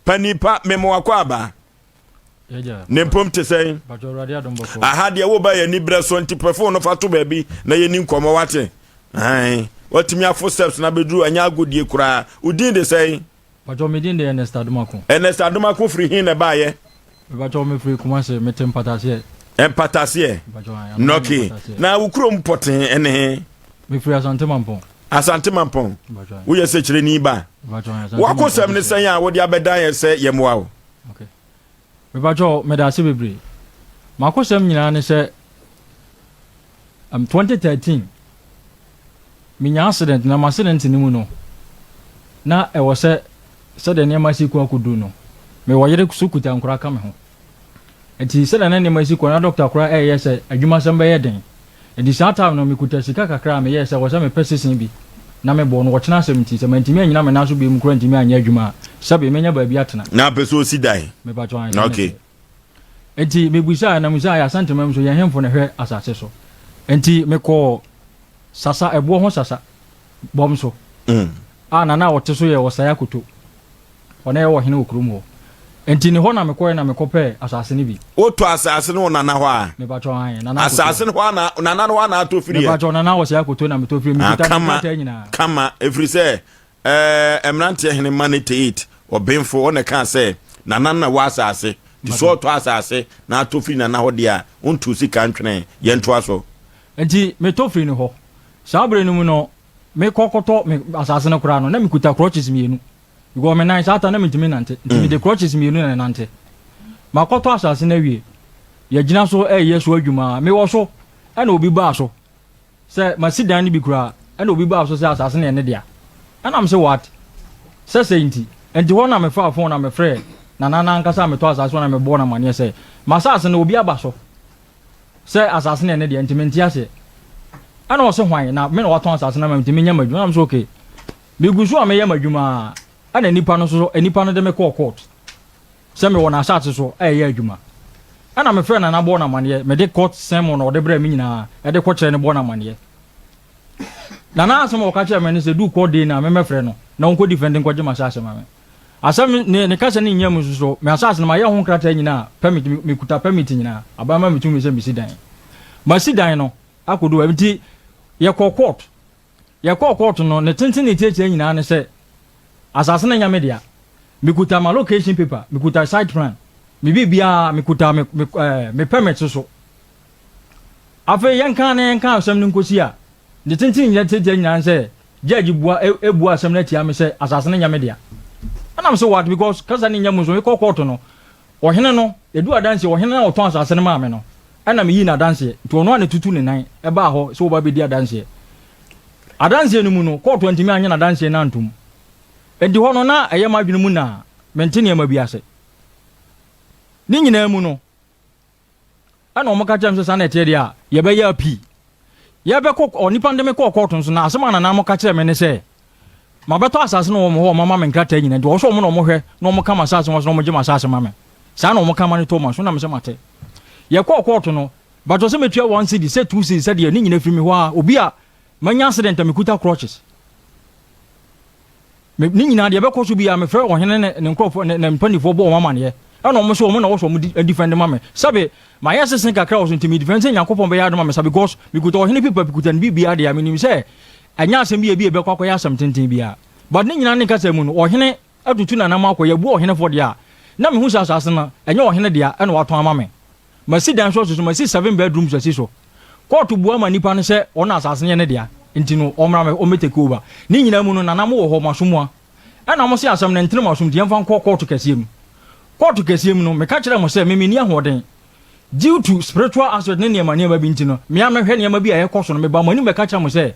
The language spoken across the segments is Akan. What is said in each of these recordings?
Panipa, mema wakɔ aba. Ne mpom te sɛn? Aha deɛ woba yɛ ani berɛ so nti pɛfo no fa to baabi na yɛni nkɔmmɔ, wate? Ae, watumi afo steps na bɛduru, ɛnyɛ agodie koraa. Wo din de sɛn? Pacho, me din de Ernest Adomako. Ernest Adomako firi hin na ɛbaayɛ? Pacho, me firi Kumasi, mete Mpataseɛ. Mpataseɛ? Nɔke. Na wo kurom pɔtee ɛne he? Mefiri Asante Mampɔn. Asante Mampɔn. Woyɛ sɛkyerɛni ba? Wakosɛm ne sɛn a wode abɛdan yɛ sɛ yɛmmoa wo? Okay. Mepakyɛw, meda ase bebree. M'akosɛm nyinaa ne sɛ, 2013, menya accident, na m'accident no mu no, na ɛwɔ sɛ sɛdeɛ nneɛma si kɔ akɔdu no, mewɔ yere so kuta nkora ka me ho. Nti sɛdeɛ na nneɛma si kɔ na dɔkta koraa ɛyɛ sɛ adwumasɛm bɛyɛ den. Nti saa time no mekuta sika kakra a meyɛɛ sɛ ɛwɔ sɛ mepɛ sesen bi na mebɔ no ɔkyena asɛm nti sɛ mantumi annyina me nan so biom koraa ntumi anyɛ adwuma a, sɛbe mɛnya baabi atena. Na apɛ sɛ osi dan. Mepakyɛw ahe saa na ɛteɛ. Nti mebisae na mebisae Asanteman mu so yɛn hemfo na ɛhwɛ asase so. Nti mekɔɔ Sasa, ɛboɔ ho Sasa bɔm so a na na ɔte so yɛ Ɔsɛe Akoto. Ɔno yɛ ɔhene wɔ kurom hɔ. Nti ne hɔ na mekɔɛ na mekɔpɛɛ asase no bi. Wotɔ asase no wɔ Nana hɔ a? Mepakyɛw, ae, Nana Akoto. Asase no hɔ a na, Nana no hɔ a na atɔ firi ɛ? Mepakyɛw, Nana Ɔsɛe Akoto na metɔ firi. Mekuta ne nkrataa nyinaa. Kama, ɛfiri sɛ, ɛɛ, mmeranteɛ hene ma 88, ɔbenfo, ɔna ɛkaa sɛ, Nana no na wɔ asase. Nti sɛ ɔtɔ asase na atɔ firi Nana hɔ deɛ a, wonto sika ntwene. Yɛntoa so. Nti metɔ firi ne hɔ. Saa berɛ no mu no, mekɔ kɔtɔ me asase no koraa no, na mekuta crutches mmienu. Because me nan saa ta na mentumi nante. Nti mede crutches mmienu na ɛnante. Makɔtɔ asase no awie. Yɛgyina so ɛreyɛ so adwuma. Mewɔ so ɛna obi baa so sɛ masi dan no bi koraa. Ɛna obi baa so sɛ asase no yɛ ne dea. Ɛna mese what? Sɛ sɛi nti. Nti hɔ na mefaa phone na mefrɛɛ Nana no ankasa a metɔ asase hɔ na mebɔɔ no amaneɛ sɛ m'asase no obi aba so sɛ asase no yɛ ne dea nti mente aseɛ. Ɛna ɔse hwan na me na watɔn asase no ama me nti menyɛ m'adwuma. Ɛna mese okay. Megu so a meyɛ m'adwuma ara, ɛna nnipa no nso, nnipa no de me kɔɔ court sɛ mewɔ n'asase so reyɛ adwuma. Ɛna mefrɛɛ Nana bɔɔ no amaneɛ, mede court sermon a ɔde brɛɛ me nyinaa de kɔkyerɛɛ no bɔɔ no amaneɛ. Nana asɛm a ɔka kyerɛɛ me ne sɛ duu court day no a memmɛfrɛ no na ɔnkɔ defend nkɔgye m'asase ma me. Asɛm ne ne kasa no nnya mu nso so, me asase no mayɛ ho nkrataa nyinaa, permit, mekuta permit nyinaa, aban ma me tumi sɛ mesi dan. Masi dan no akɔdu hɔ, nti yɛkɔɔ court. Yɛkɔɔ kɔɔto no, ne tenten ne tiatia nyinaa ne sɛ, asase no nyɛ me dea. Mekuta m'allocation paper, mekuta site plan, me biribiara, mekuta me, me, eh, me permit nso. Afei yɛnka na yɛnka asɛm no nkosi a, ne tenten ne tiatia nyinaa ne sɛ, judge bua, e, ebua asɛm no atia me sɛ asase no nyɛ me dea. Ɛna me sɛ what? Because kasa no nyɛ mu nso, mekɔɔ kɔɔto no, Ɔhene no, yɛduu adanseɛ, ɔhene no a ɔtɔn asase no maa me no, ɛna meyii no adanseɛ. Nti ɔno ara na ɛtutu ne nan baa hɔ sɛ ɔba bɛdi adanseɛ. Adanseɛ no mu no, kɔɔto antumi annye n'adanseɛ no antom. Enti hɔ no, na ɛyɛ m'adwene mu naa, mente nneɛma bi ase. Ne nyinaa mu no, Ɛna wɔka kyerɛɛ me sɛ saa na ɛteɛ deɛ a, yɛbɛyɛ appeal. Yɛbɛkɔ, onipa no de me kɔɔ kɔɔto nso, na asɛm a nananom ka kyerɛɛ me ne sɛ, mabɛtɔ asase no wɔ wɔn hɔ, wɔama me nkrataa nyinaa, nti wɔwɔ sɛ wɔn na wɔhwɛ na wɔka m'asase ho asɛm na wɔgye m'asase ma me. Saa na wɔka ma no tɔɔ m'aso na me sɛ mate. Yɛkɔɔ kɔɔto no, batɔ sɛ mɛtua 1 cedi, sɛ 2 cedi, sɛ deɛ ne nyinaa firi me hɔ ara, obi a manya accident a mekuta crutches. Me, ne nyinaa deɛ ɛbɛkɔ so biara, mefrɛ ɔhene ne ne nkurɔfoɔ, ne, ne mpanimfoɔ bɔ wɔn amaneɛ. Ɛna wɔn nso, wɔn na wɔsɔ wɔn di, defend ma me. Sɛbe, mayɛ sese kakra wɔ so nti, me defend sɛ Nyankopɔn bɛyɛ adom ama me sa because mekuta ɔhene pipa, mekuta ne biribiara deɛ a, menim sɛ ɛnyɛ asɛm bi a ebi a ɛbɛkɔ akɔyɛ asɛm tenten biara. But ne nyinaa ne kasa mu no, ɔhene atutu n'anam akɔ, yɛabu ɔhene fɔ deɛ a, na mehu sɛ asase no, ɛnyɛ ɔhene dea ɛna watɔn ama me. Masi dan nso asi so, masi seven bedrooms asi so. Kɔɔto bua ma nipa no sɛ ɔno asase no yɛ ne dea, nti no ɔmmra mɛ ɔmmɛ take over. Ne nyinaa mu no nana mo wɔ hɔ, mo aso mua. Ɛna mo se asɛm no ntene mo asom nti yɛmfa nkɔ kɔɔto kɛseɛ mu. Kɔɔto kɛseɛ mu no, meka kyerɛɛ mo sɛ me menni ahoɔden. Due to spiritual aspect ne nneɛma nneɛma bi nti no, me ara mɛhwɛ nneɛma bi a ɛrekɔ so no, mebaa mo anim bɛka kyerɛɛ mo sɛ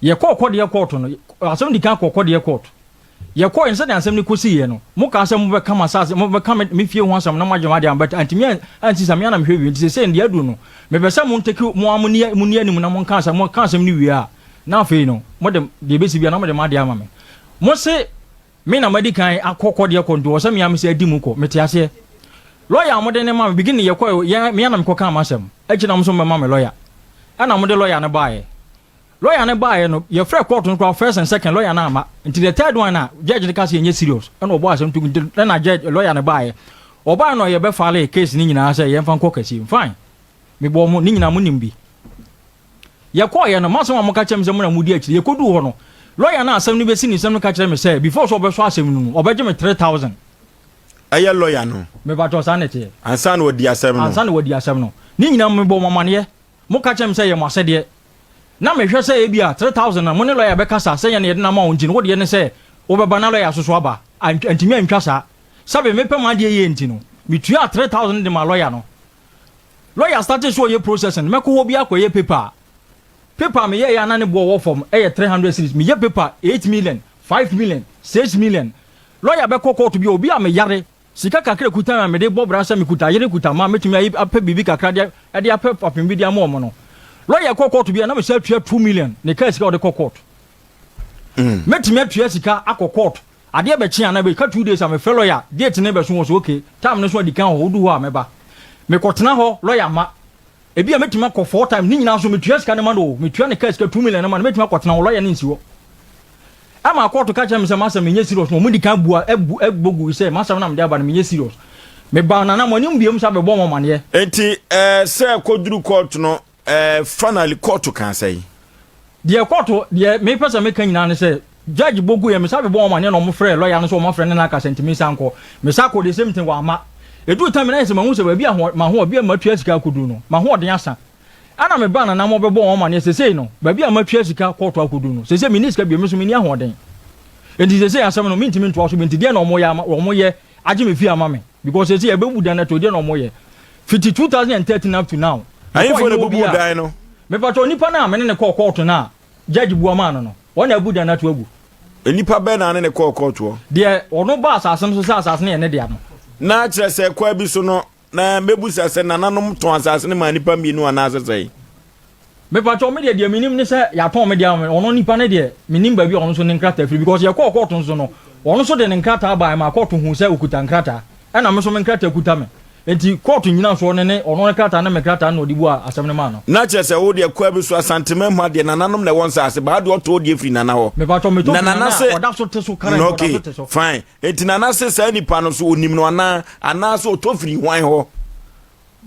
yɛkɔɔ kɔdeɛ kɔɔto no, asɛm di kan kɔɔ kɔdeɛ kɔɔto. Yɛkɔeɛ no, sɛdeɛ asɛm no kɔsiiɛ no, mokaa sɛ mobɛka m'asase, mobɛka me, me fie ho asɛm na moagye m'adeɛ ama, but antumi ansi saa, me ara na mehwɛ wie. Nti seesei no, deɛ aduru no, mepɛ sɛ mo ntake, mo ara monni, monni anim na monka asɛm, moka asɛm no wie a, na afei no, mode deɛ ɛbɛsi biara na mode m'adeɛ ama me. Mose me na madi kan akɔ kɔ deɛ kɔ, nti ɛwɔ sɛ me ara mesɛ adi mu kɔ. Mete aseɛ. Lɔya a mode no ma me, beginning yɛkɔeɛ, yɛn, me ara na mekɔkaa m'asɛm. Akyire na mo nso mobɛma me lɔya. Ɛna mode lɔya no baeɛ. Lawyer no baeɛ no, yɛfrɛɛ court no koraa first and second, lawyer no amma. Nti the third one a judge no ka sɛ yɛnyɛ serious, ɛna ɔbɔɔ asɛm to gu nti ɛna judge, lawyer no baeɛ. Ɔbaeɛ no yɛbɛ file case no nyinaa sɛ yɛmfa nkɔ kɛseɛ mu. Fine. Mebɔɔ mo, ne nyinaa monim bi. Yɛkɔeɛ no, m'asɛm a moka kyerɛ me sɛ mo na modi akyire, yɛkɔduu hɔ no, lawyer no a asɛm no bɛsi ne nsam no ka kyerɛɛ me sɛ before sɛ ɔbɛsɔ asɛm no mu, ɔbɛgye me 3000. Ɛyɛ lawyer no. Mepakyɛw, saa na ɛteɛ. Ansa na wadi asɛm no. Ansa na wadi asɛm no. Ne nyinaa mu mebɔɔ mo amaneɛ. Moka kyerɛɛ me sɛ ɛyɛ mo asɛdeɛ. Na mehwɛ sɛ ebia 3000 no, mo ne lawyer bɛkasa sɛ yɛn na yɛde no ama wo nti no, wo deɛ ne sɛ wobɛba na lawyer nso so aba. Antumi antwa saa. Sɛbe mepɛ m'adeɛ yie nti no, metuaa 3000 no de maa lawyer no. Lawyer startee sɛ ɔyɛ processing no, mɛkɔ hɔ biara akɔyɛ paper a, paper a meyɛeɛ a na ne boɔ wɔ fam yɛ 300 cedis. Meyɛ paper 8 million, 5 million, 6 million. Lawyer bɛkɔ court bi a, obi a meyare, Sika kakra a ɛkuta me a mede bɔ bra sɛ mekuta yere kuta mma a mɛtumi ayi apɛ biribi kakra de de apɛ fapem bi de ama wɔn no. Lɔya kɔ kɔɔto bi a na mesan atua 2 million ne kaa sika a ɔde kɔ kɔɔto. Mɛtumi atua sika akɔ kɔɔto adeɛ bɛkye anaa bɛka 2 days a mefrɛ lɔya date no bɛso wɔ so okay time no so adi kan wɔ hɔ wodu hɔ a mɛba. Mekɔtena hɔ lɔya ma Ebia mɛtumi akɔ four times, ne nyinaa nso metua sika no ma no o, metua ne kaa sika 2 million no ma no, mɛtumi akɔtena hɔ, lɔya no nsi hɔ. Ɛma kɔɔto ka kyerɛ me sɛ m'asɛm menyɛ serious no, wɔn di kan bua abu bɔ gui sɛ m'asɛm no a mede aba no menyɛ serious. Mebaa Nana mo anim biom san bɛbɔɔ mo amaneɛ. Enti ɛɛ sɛ ɛkɔduru kɔɔto no ɛɛ finally kɔɔto kaa sɛn? Deɛ kɔɔto, deɛ mepɛ sɛ meka nyinaa ne sɛ, judge bɔ guiɛ, mesan bɛbɔɔ wɔn amaneɛ na wɔn frɛɛ lɔya no sɛ wɔn afrɛ ne no akasa nti mensan nkɔ. Mesan kɔɔ the same thing, wamma. Ɛduru time bi no ayɛ sɛ mahu sɛ baabi a m'ahoɔden a matua sika akɔduru no, m'ahoɔden asa. Ɛna mebaa Nana ma ɔbɛbɔɔ wɔn amaneɛ sesei no, baabi a matua sika kɔɔto akɔduru no, sesei menni sika bio, me nso menni ahoɔden. Enti sesei asɛm no mentumi ntoa so bio, nti deɛn na wɔyɛ ama, wɔyɛ agye me fie ama me? Because sesei yɛbɛbu dan no ato, deɛn na wɔyɛ? Fiti 2013 up to now, mekɔɔ Ahemfo na hene hɔ ebubuu bi a, dan no. Mepakyɛw, nipa no a me ne no kɔɔ kɔɔto no a judge bua maa no no, wɔn na abu dan no ato agu. Nnipa bɛn na ne no kɔɔ kɔɔto hɔ? Deɛ ɔno baa asase no so sɛ asase no yɛ ne dea no. Na kyerɛ sɛ kwan bi so no, na mɛbisa sɛ nananom tɔn asase no maa nnipa mmienu anaasɛ sɛn? Mepakyɛw, me deɛ deɛ menim ne sɛ yɛatɔn me deɛ ama me, ɔno nipa no deɛ mennim baabi a ɔno nso ne nkrataa firi because yɛkɔɔ kɔɔto nso no, ɔno nso de ne nkrataa baeɛ maa kɔɔto huu sɛ ɔkuta nkrataa, ɛna me nso me nkrataa kuta me. Enti kɔɔto nnyinasoɔ no ne ɔno ne krataa ne me krataa no na ɔde buaa asɛm no maa no. Na kyerɛ sɛ wo deɛ kwaa bi so Asanteman mu ha deɛ nananom na ɛwɔ nsaase baa deɛ ɔtɔ wo deɛ firi nana hɔ. Mepakyɛw metɔ Na firi nana nana a se ɔda so te so current ɔda okay so te so. fine enti nana se saa nipa no so onim no anaa anaa sɛ ɔtɔ firi hwan hɔ?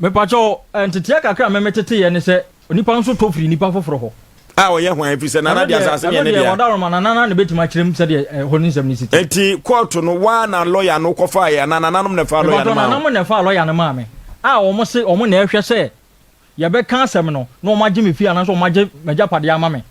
Mepakyɛw, nteteɛ kakra a me meteteeɛ ne sɛ onipa nso tɔ firi nipa foforɔ hɔ. A ɔyɛ hwan ɛfiri sɛ nana Ɛno deɛ deɛ, asase no ɛno yɛ ne deɛ dea. wadaworoma nana na bɛtumi akyerɛ mu sɛdeɛ ɛhɔ ne nsɛm no si teɛ. Enti kɔɔto no woa na lɔya no kɔfaeɛ anaa nananom na ɛfaa lɔya Mepakyɛw, no maa wo? nananom na ɛfaa lɔya no maa me a wɔn se wɔn na ɛhwɛ sɛ yɛbɛka asɛm no na wɔn agye me fie anaasɛ wɔn agye m'agyapadeɛ ama me.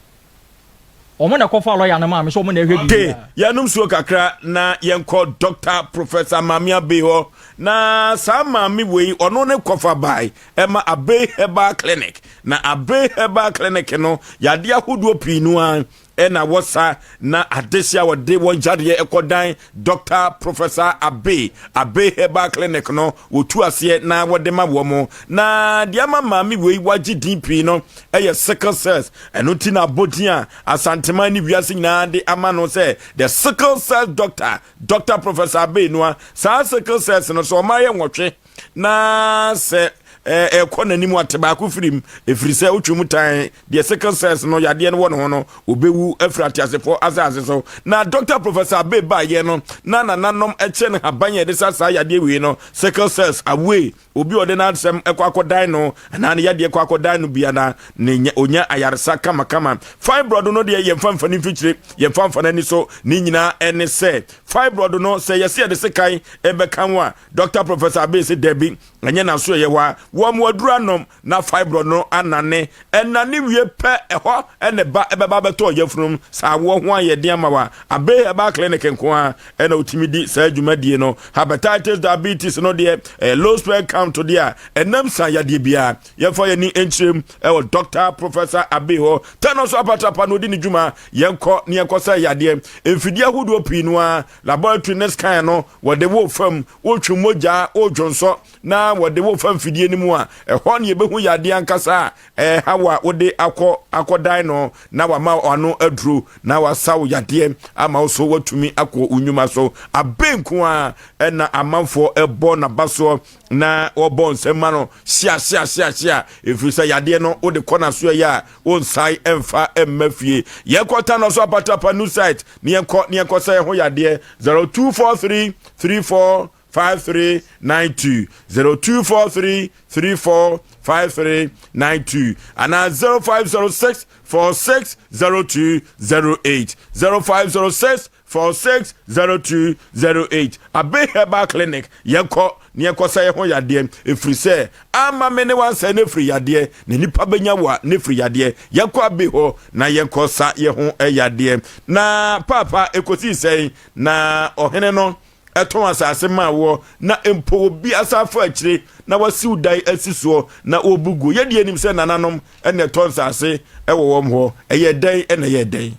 Wɔn na ɛkɔfaa lɔya no maa me sɛ wɔn na ɛhwɛ Okay, biribiara. yɛnom nsuo kakra na yɛnkɔ Doctor Professor Maame Abey hɔ. Na saa maame wei, ɔno ne kɔfa bae ɛma Abey Herbal Clinic. Na Abey Herbal Clinic no, yadeɛ ahodoɔ pii no ara ɛna wɔsa na adehye a wɔde wɔn yadeɛ ɛkɔdan Doctor Professor Abey, Abey Herbal Clinic no, wɔtu aseɛ na wɔde ma wɔn. Na deɛ ama maame wei wagye din pii no ɛyɛ sickle cells. Ɛno nti na abɔdin a Asanteman ne wiase nyinaa de ama no sɛ the sickle cell doctor, Doctor Professor Abey Noah. Saa sickle cells no sɛ ɔma yɛ nwɔtwe na sɛ ɛkɔ n'anim ate baako firi mu, ɛfiri sɛ wotwe mu tan deɛ sickle cells no yadeɛ no wɔ ne ho no, ɔbɛwu afiri ateasefoɔ asase so. Na Doctor Professor Abey baeɛ no, na nananom kyerɛ no haban a yɛde sa saa yadeɛ wei no, sickle cells away. Obi a ɔde n'asɛm kɔ akɔdan no anaa ne yadeɛ kɔ akɔdan no biara ne nya onya ayaresa kamakama. Fibroid no deɛ yɛmfa mfa ne mfikyire, yɛmfa mfa n'ani so. Ne nyinaa ɛne sɛ fibroid no sɛ yɛse yɛde sekan ɛbɛka ho a, Dɔkta Professor Abbey se dabi, ɛnyɛ n'aso ɛyɛ hɔ a. Wɔn aduru anom na fibroid no anane. Ɛnane wie pɛ ɛhɔ ɛna ɛba ɛbɛba abɛtɔ ɔyafunum. Sɛ awoɔ ho ayɛ den ama wo a, Abbey Herbal Clinic nko ara ɛna otumi di saa dwumadie no. Hepatitis, diabetes no deɛ ɛyɛ low sperm count deɛ a ɛnam sa yadeɛ biara. Yɛmfa yɛn ani nkyerɛ mu ɛwɔ Dr. Professor Abbey hɔ. Tɛnɔ so apatrapa na odi ne dwuma. Yɛnkɔ ne yɛnkɔ sɛ yadeɛ. Mfidie ahodoɔ pii no ara, laboratory ne scan no wɔde wo fam, wotwe mogya, wodwonsɔ na wɔde wo fa mfidie no mu. mu a, ɛhɔ na yɛbɛhu yadeɛ ankasa a ɛreha wo a wode akɔ akɔdan no na wama ano aduro na wasa wo yadeɛ ama wo so watumi akɔ wo nnwuma so. Abe nko a ɛna amanfoɔ ɛbɔ n'abasoɔ na wɔbɔ nsɛm ma no hyia hyia hyia hyia ɛfiri sɛ yadeɛ no wode kɔ n'asoɛ yɛ a wonsae ɛmfa mma fie. Yɛnkɔ ta no so apatapa new site ne yɛnkɔ ne yɛnkɔ sɛ yɛho yadeɛ 0243 34 5392 0243 34 5392 anaa 0506 46 0208 0506 460208 Abe Herbal Clinic yɛnkɔ ne yɛnkɔ sɛ yɛho yadeɛ ɛfiri sɛ ama me ne wansɛe no afiri yadeɛ na nipa bɛnya wa ne firi yadeɛ yɛnkɔ Abe hɔ na yɛnkɔ sa yɛho yadeɛ na paapa ɛkɔsii sɛn na ɔhene no ɛtɔn asase maa woɔ na mpo obi asa afa akyire na wasiw dan asi soɔ na ɔbu guo yɛdeɛ nim sɛ nananom ɛna ɛtɔ nsase ɛwɔ wɔn hɔ ɛyɛ dɛn ɛna ɛyɛ dɛn.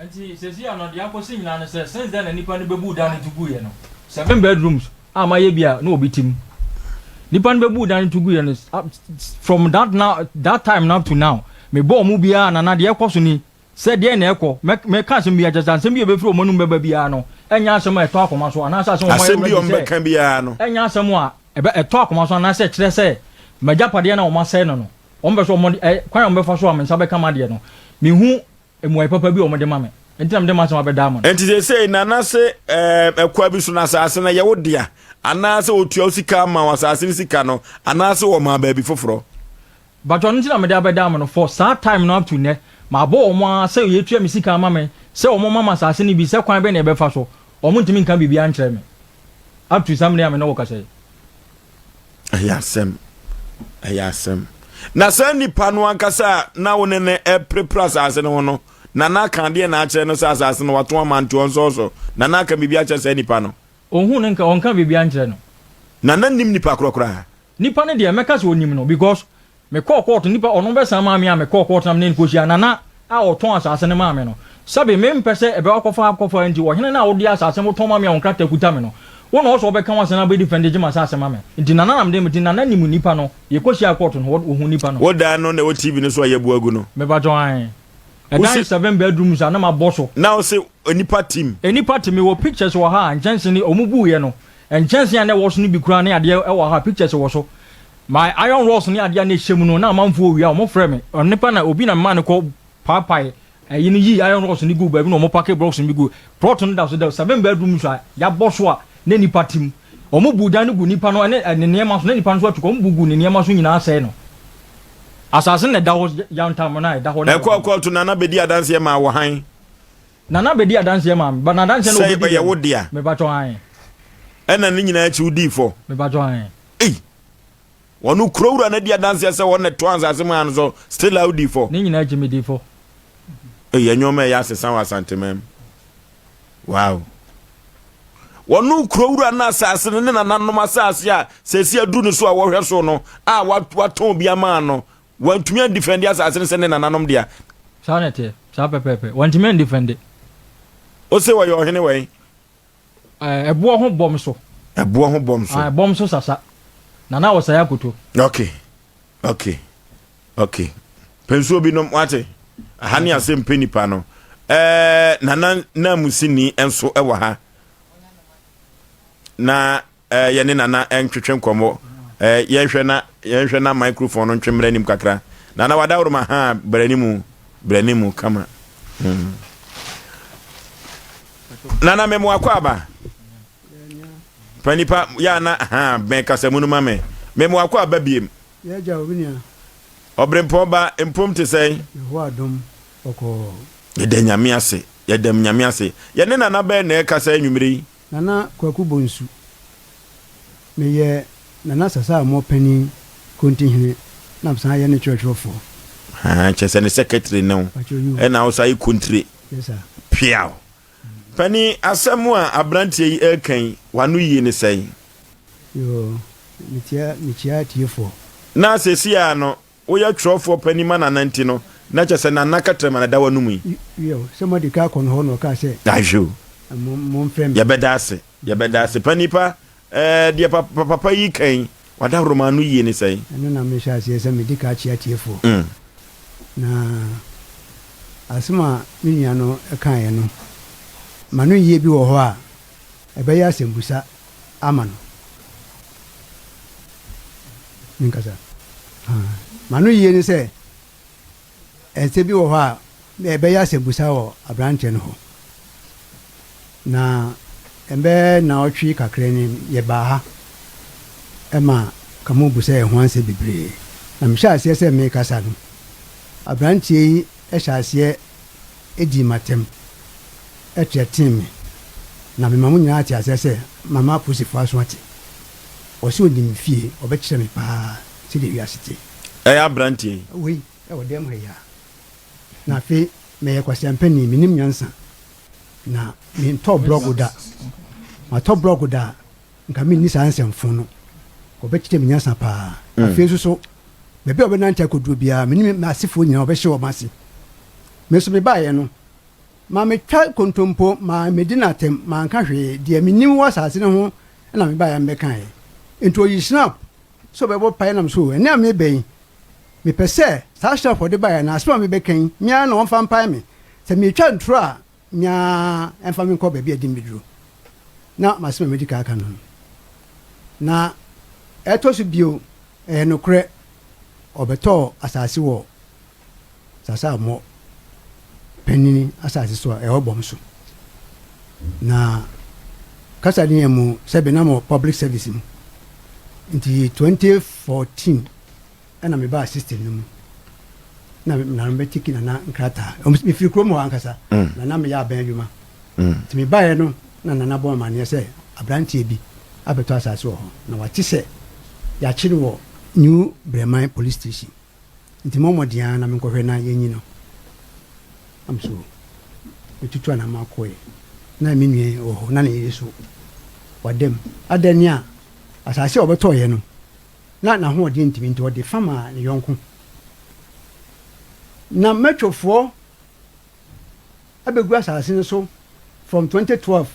Nti sɛsi ano deɛ akɔsi nyinaa no sɛ since then na nipa no bɛbuu dan no to guiɛ no seven bedrooms a mayɛ bi a na obi tim nipa no bɛbuu dan no to guiɛ no from that now that time now to now mebɔ ɔmo biara nana deɛ ɛkɔ so ni sɛ deɛ na ɛkɔ mɛka asɛm bi akyɛ sɛ asɛm bi a ɛbɛfiri ɔmo anum bɛba biara no ɛnyɛ asɛm a ɛtɔ akoma so anaasɛ asɛm a ɔmo ayɛ ready sɛ biara no ɛnyɛ asɛm a ɛbɛ ɛtɔ akoma so anaasɛ kyerɛ sɛ m'agyapadeɛ na ɔmo asɛe no no ɔmo bɛ so ɔmo ɛ kwan a ɔmo bɛfa so a me nsa bɛka m'adeɛ no mehu mmuae papa bi a ɔmo de ma me nti na mede m'asɛm abɛda ama no. Nti seesei Nana se ɛɛ ɛkwa bi so na asase no yɛ wo dea anaasɛ otua wo sika ama wo asase no sika no anaasɛ wɔmaa baabi foforɔ? But ɔno nti na mede abɛda ama no for saa time no up to nnɛ mabɔ wɔn ara sɛ yɛtua me sika ama me sɛ wɔn ma me asase no bi sɛ kwan bɛn na yɛbɛfa so wɔn ntumi nka biribiara nkyerɛ me up to saa mmerɛ a me ne wo kasa yi. Ɛyɛ asɛm. Ɛyɛ asɛm. Na saa nipa no ankasa a na wo ne no ɛreperepere asase no ho no, na na aka adeɛ na akyerɛ no sɛ asase no wato ama nti ɔnsɔɔsɔ. Na na aka biribi akyerɛ saa nipa no. Ɔnhu no nka, ɔnka biribiara nkyerɛ no. Na na nim nipa korɔ koraa. Nipa no deɛ mɛka sɛ ɔnim no because me kɔɔ court nipa ɔno bɛsan maa me a me kɔɔ court na me ne no kɔhyia Nana a ɔtɔn asaase no maa me no sɛbe me mpɛ sɛ ɛbɛ akɔfa akɔfa nti ɔhene no a wode asaase no wotɔn ma me a wo nkrataa kuta me no wo na ɔsɛ ɔbɛka w'asɛm na abɛ defend gye m'asaase ma me nti Nana na mede nti Nana nim nipa no yɛ kɔ hyiaa court no ɔhu nipa no. Wo dan no na ɛwɔ TV no so a yɛabu agu no. Mepakyɛw ae. Ɛdan 7 bedrooms a na mabɔ so. Na wo se nnipa te mu? Nnipa te mu. Mewɔ pictures wɔ ha a nkyɛnse no ɔmo buiɛ no Nkyɛnsee a na ɛwɔ so no bi koraa ne adeɛ wɔ ha, pictures wɔ so. My iron rods ne adeɛ a na ɛhyɛ mu no, na amanfoɔ wia, wɔfrɛ me. Onipa na, obi na memaa no kɔ paapae ɛyi no yii iron rods no guu baabi na wɔpake blocks no bi guu. Plot no da so da, 7 bedrooms a yɛabɔ so a na nnipa te mu. Wɔbu dan no gu nnipa no ne ne nneɛma so, na nnipa no nso atu kɔ, wɔbu gu ne nneɛma so nyinaa sɛe no. Asase no na ɛda hɔ yantam no a ɛda hɔ no. Ɛkɔɔ kɔɔto na na bɛdi adanseɛ maa wɔ hann. Nana bedi adanseɛ maa me but n'adanseɛ na Sɛ obedi ɛyɛ deɛ wo dea. no mepakyɛw ae. Ɛna ne nyinaa akyi wodii fɔ. Mepakyɛw ae. Ei! Wɔno kuro wura no adi adanseɛ sɛ wɔn na ɛtɔn asase maa no so still a wodii fɔ. Ne nyinaa akyi medii fɔ. Ei ɛnnoɔma ɛyɛ asesa wɔ Asanteman mu. Wow. Wɔno kuro wura no asase no ne nananom asase a sɛsi aduru no so a wɔhwɛ so no a watɔn bi ama no Wantumi andifɛnde asase no sɛ ne nananom dea. Saa na ɛteɛ. Saa pɛpɛɛpɛ. Wantumi andifɛnde. Ose wɔyɛ ɔhene wɛn? Ɛɛ, ɛboɔ ho bɔm so. Ɛboɔ ho bɔm so. Ah, ɛbɔm so sasa. Nana Ɔsɛe Akoto. Okay. Okay. Okay. Pɛ nsuo bi nom, wate? Aha ne asɛm pɛ nipa no. Ɛɛ, Nana Namusini nso wɔ ha. Na Eh, yɛne Nana ntwetwe nkɔmmɔ. Eh, yɛnhwɛ na yɛnhwɛ na microphone no ntwe mmra anim kakra. Nana wadaworoma ha brɛ ne mu, brɛ ne mu kama. Hmm. Nana memo akɔ aba. Panipa ya na ha bɛn kasamu no ma me. Memo akɔ aba biem. Yɛgya obi nua. Ɔbrempɔn ba mpom te sɛn? Yehowa adom bɔkɔɔ. Yɛda Nyame ase. Yɛda Nyame ase. Yɛne Nana bɛn na ɛkasa anwummere yi? Nana Kwaku Bonsu, Meyɛ Nana Sasaamɔ panin, Kontihene, na mesan yɛ ne kyerɛkyerɛfoɔ. Haa, kyerɛ sɛ ne secretary ne wo, ɛna wo san yɛ kontire. Yes sir. Piaw! Panin, asɛm a aberanteɛ yi reka yi, w'ano yie ne sɛn? Yoo, metia, mekyia atiefoɔ. Na seesei ara no, Woyɛ twerɛfoɔ panin ma Nana nti no, na kyerɛ sɛ Nana kɛtrɛma na ɛda w'anom yi. Wiɛ, sɛ moadi kan akɔ no hɔ na ɔkaa sɛ. Ahwɛ o. Momfrɛ me. Yɛbɛda ase, yɛbɛda ase. Panin pa, ɛɛ, deɛ papa yi ka yi, W'adaworoma ano yie ne sɛn? Ɛno na mehyɛ aseɛ sɛ medi ka akyea atiefoɔ. Na asɛm a me nua no kaeɛ no, m'ano yie bi wɔ hɔ a, ɛbɛyɛ asɛmbusa ama no. Menkasa? M'ano yie ne sɛ, Ɛsɛ bi wɔ hɔ a, ɛbɛyɛ asɛmbusa wɔ aberanteɛ no hɔ. Na ɛbɛyɛ nnawɔtwe kakra ni, yɛbaa ha ma Kamo busaa yɛn ho ansɛm bebree. Na mehyɛɛ aseɛ sɛ merekasa no, aberanteɛ yi hyɛɛ aseɛ dii m'atɛm teɛteee me. Na mema mo nyinaa te aseɛ sɛ mama apolisifoɔ aso ate. Ɔse ɔnim me fie, ɔbɛkyerɛ me paa sɛdeɛ wiase te. Ɛyɛ aberanteɛ yi. Wei wɔ dɛm ha yi ara. Na afei meyɛ kwaseampani, mennim nyansa, na mentɔɔ blɔgo da. Matɔ blɔgo da a, nka menni saa nsɛmfo no. Wɔbɛkyerɛ me nyansa paa. Afei nso so, baabi a wɔbɛnante akɔduro biara, me ne m'asefoɔ nyinaa wɔbɛhye wɔn ase. Me nso mebaeɛ no, mammetwa kontompo, mammɛdi no atɛm, manka hwee. Deɛ menim wɔ asase no ho na mebaeɛ a mebɛkaeɛ. Enti ɔyii Schnapp sɛ ɔbɛbɔ paeɛ nam so, Ɛnnɛ a mereba yi, Mepɛ sɛ saa Schnapp a ɔde baeɛ no, asɛm a mebɛka yi, me ara na ɔmfa mpae me. Sɛ meretwa ntoro a, me ara ɛmfa me nkɔ baabi a ɛde me bɛduru. Na m'asɛm a madi kan aka no no. Na ɛtɔ so bio, ɛyɛ nokorɛ, ɔbɛtɔɔ asase wɔ Sasammɔ panyin asase so a ɛwɔ bɔm so. Na kasa ne yɛn mu sɛ benam wɔ public service mu. Nti 2014 ɛna mebaa system no mu. Na na mebɛtiki nana nkrataa. Mefiri kurom hɔ ankasa. Na na meyɛ abɛn adwuma. Nti mebaeɛ no na nana bɔ amaneɛ sɛ aberanteɛ bi abɛtɔ asase wɔ hɔ. Na wate sɛ yɛakye no wɔ New Breman police station. Nti mɔ mmɔden ara na menkɔhwɛ na yɛnyi no. Am so metutu anamma kɔe. Na me nua yi wɔ hɔ, na ne yere nso wada mu. Adɛn ne a asase a ɔbɛtɔeɛ no, na n'ahoɔden ntumi nti ɔde fa maa ne yɔnko. Na Mɛtwofoɔ abɛgu asase no so from 2012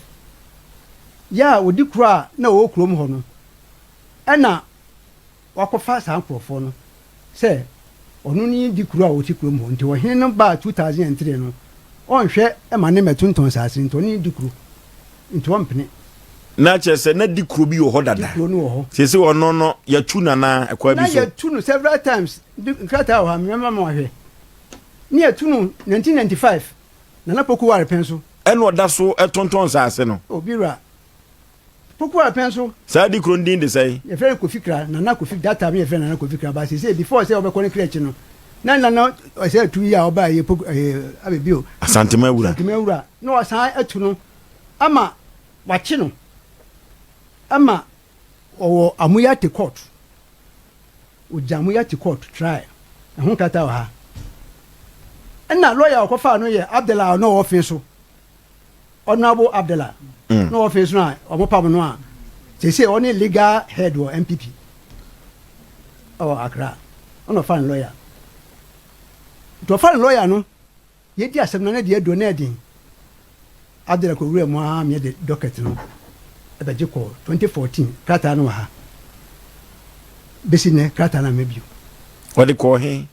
yɛ a ɔdi kuro a na ɔwɔ kurom hɔ no, ɛna wakɔfa saa nkorɔfoɔ no sɛ ɔno ne di kuro a ɔte kurom hɔ nti ɔhene no baa 2003 no ɔnhwɛ ma ne mmɛtontɔn nsaase nti ɔne ne di kuro nti ɔmpene. Na kyerɛ sɛ na di kuro bi wɔ hɔ dada. Di kuro no wɔ hɔ. Seesei ɔno no yɛatu no anaa ɛkwan bi so? Na yɛatu no several times nkrataa wɔ ha mɛma mo ahwɛ. Ne yɛatu no 1995 Nana Poku ware pɛn so. Ɛna ɔda so tontɔn nsaase no. Obi wura Poku a pɛn so. Saa di kuro no din de sɛn? Yɛfrɛ no Kofi Kra, Nana Kofi, that time na yɛfrɛ no Nana Kofi Kra, but seesei before sɛ ɔbɛkɔ ne kra akyi no, na Nana ɔsɛ atu yi a ɔbaa yi Poku ɛɛ abɛbi o. Asantema Awura. Asantema Awura, na wasan atu no ama wakye no ama ɔwɔ Amuyate court, ɔgya Amuyate court try, ɛho nkrataa wɔ ha. Ɛna lawyer a ɔkɔfaa no yɛ Abdallah a ɔno ɔwɔ fe so. Honourable Abdallah mm. na ɔfei so a wɔn pam no a sese ɔne legal head wɔ NPP ɛwɔ Accra ɔna ɔfa ne lawyer nti ɔfa ne lawyer no yɛdi asɛm no ne deɛ aduro na ɛden Abdallah kɔ wura mu ara meɛ de docket no ɛbɛgye kɔ 2014 krataa no wɔ ha bɛsi nnɛ krataa no ama bio ɔde kɔɔ he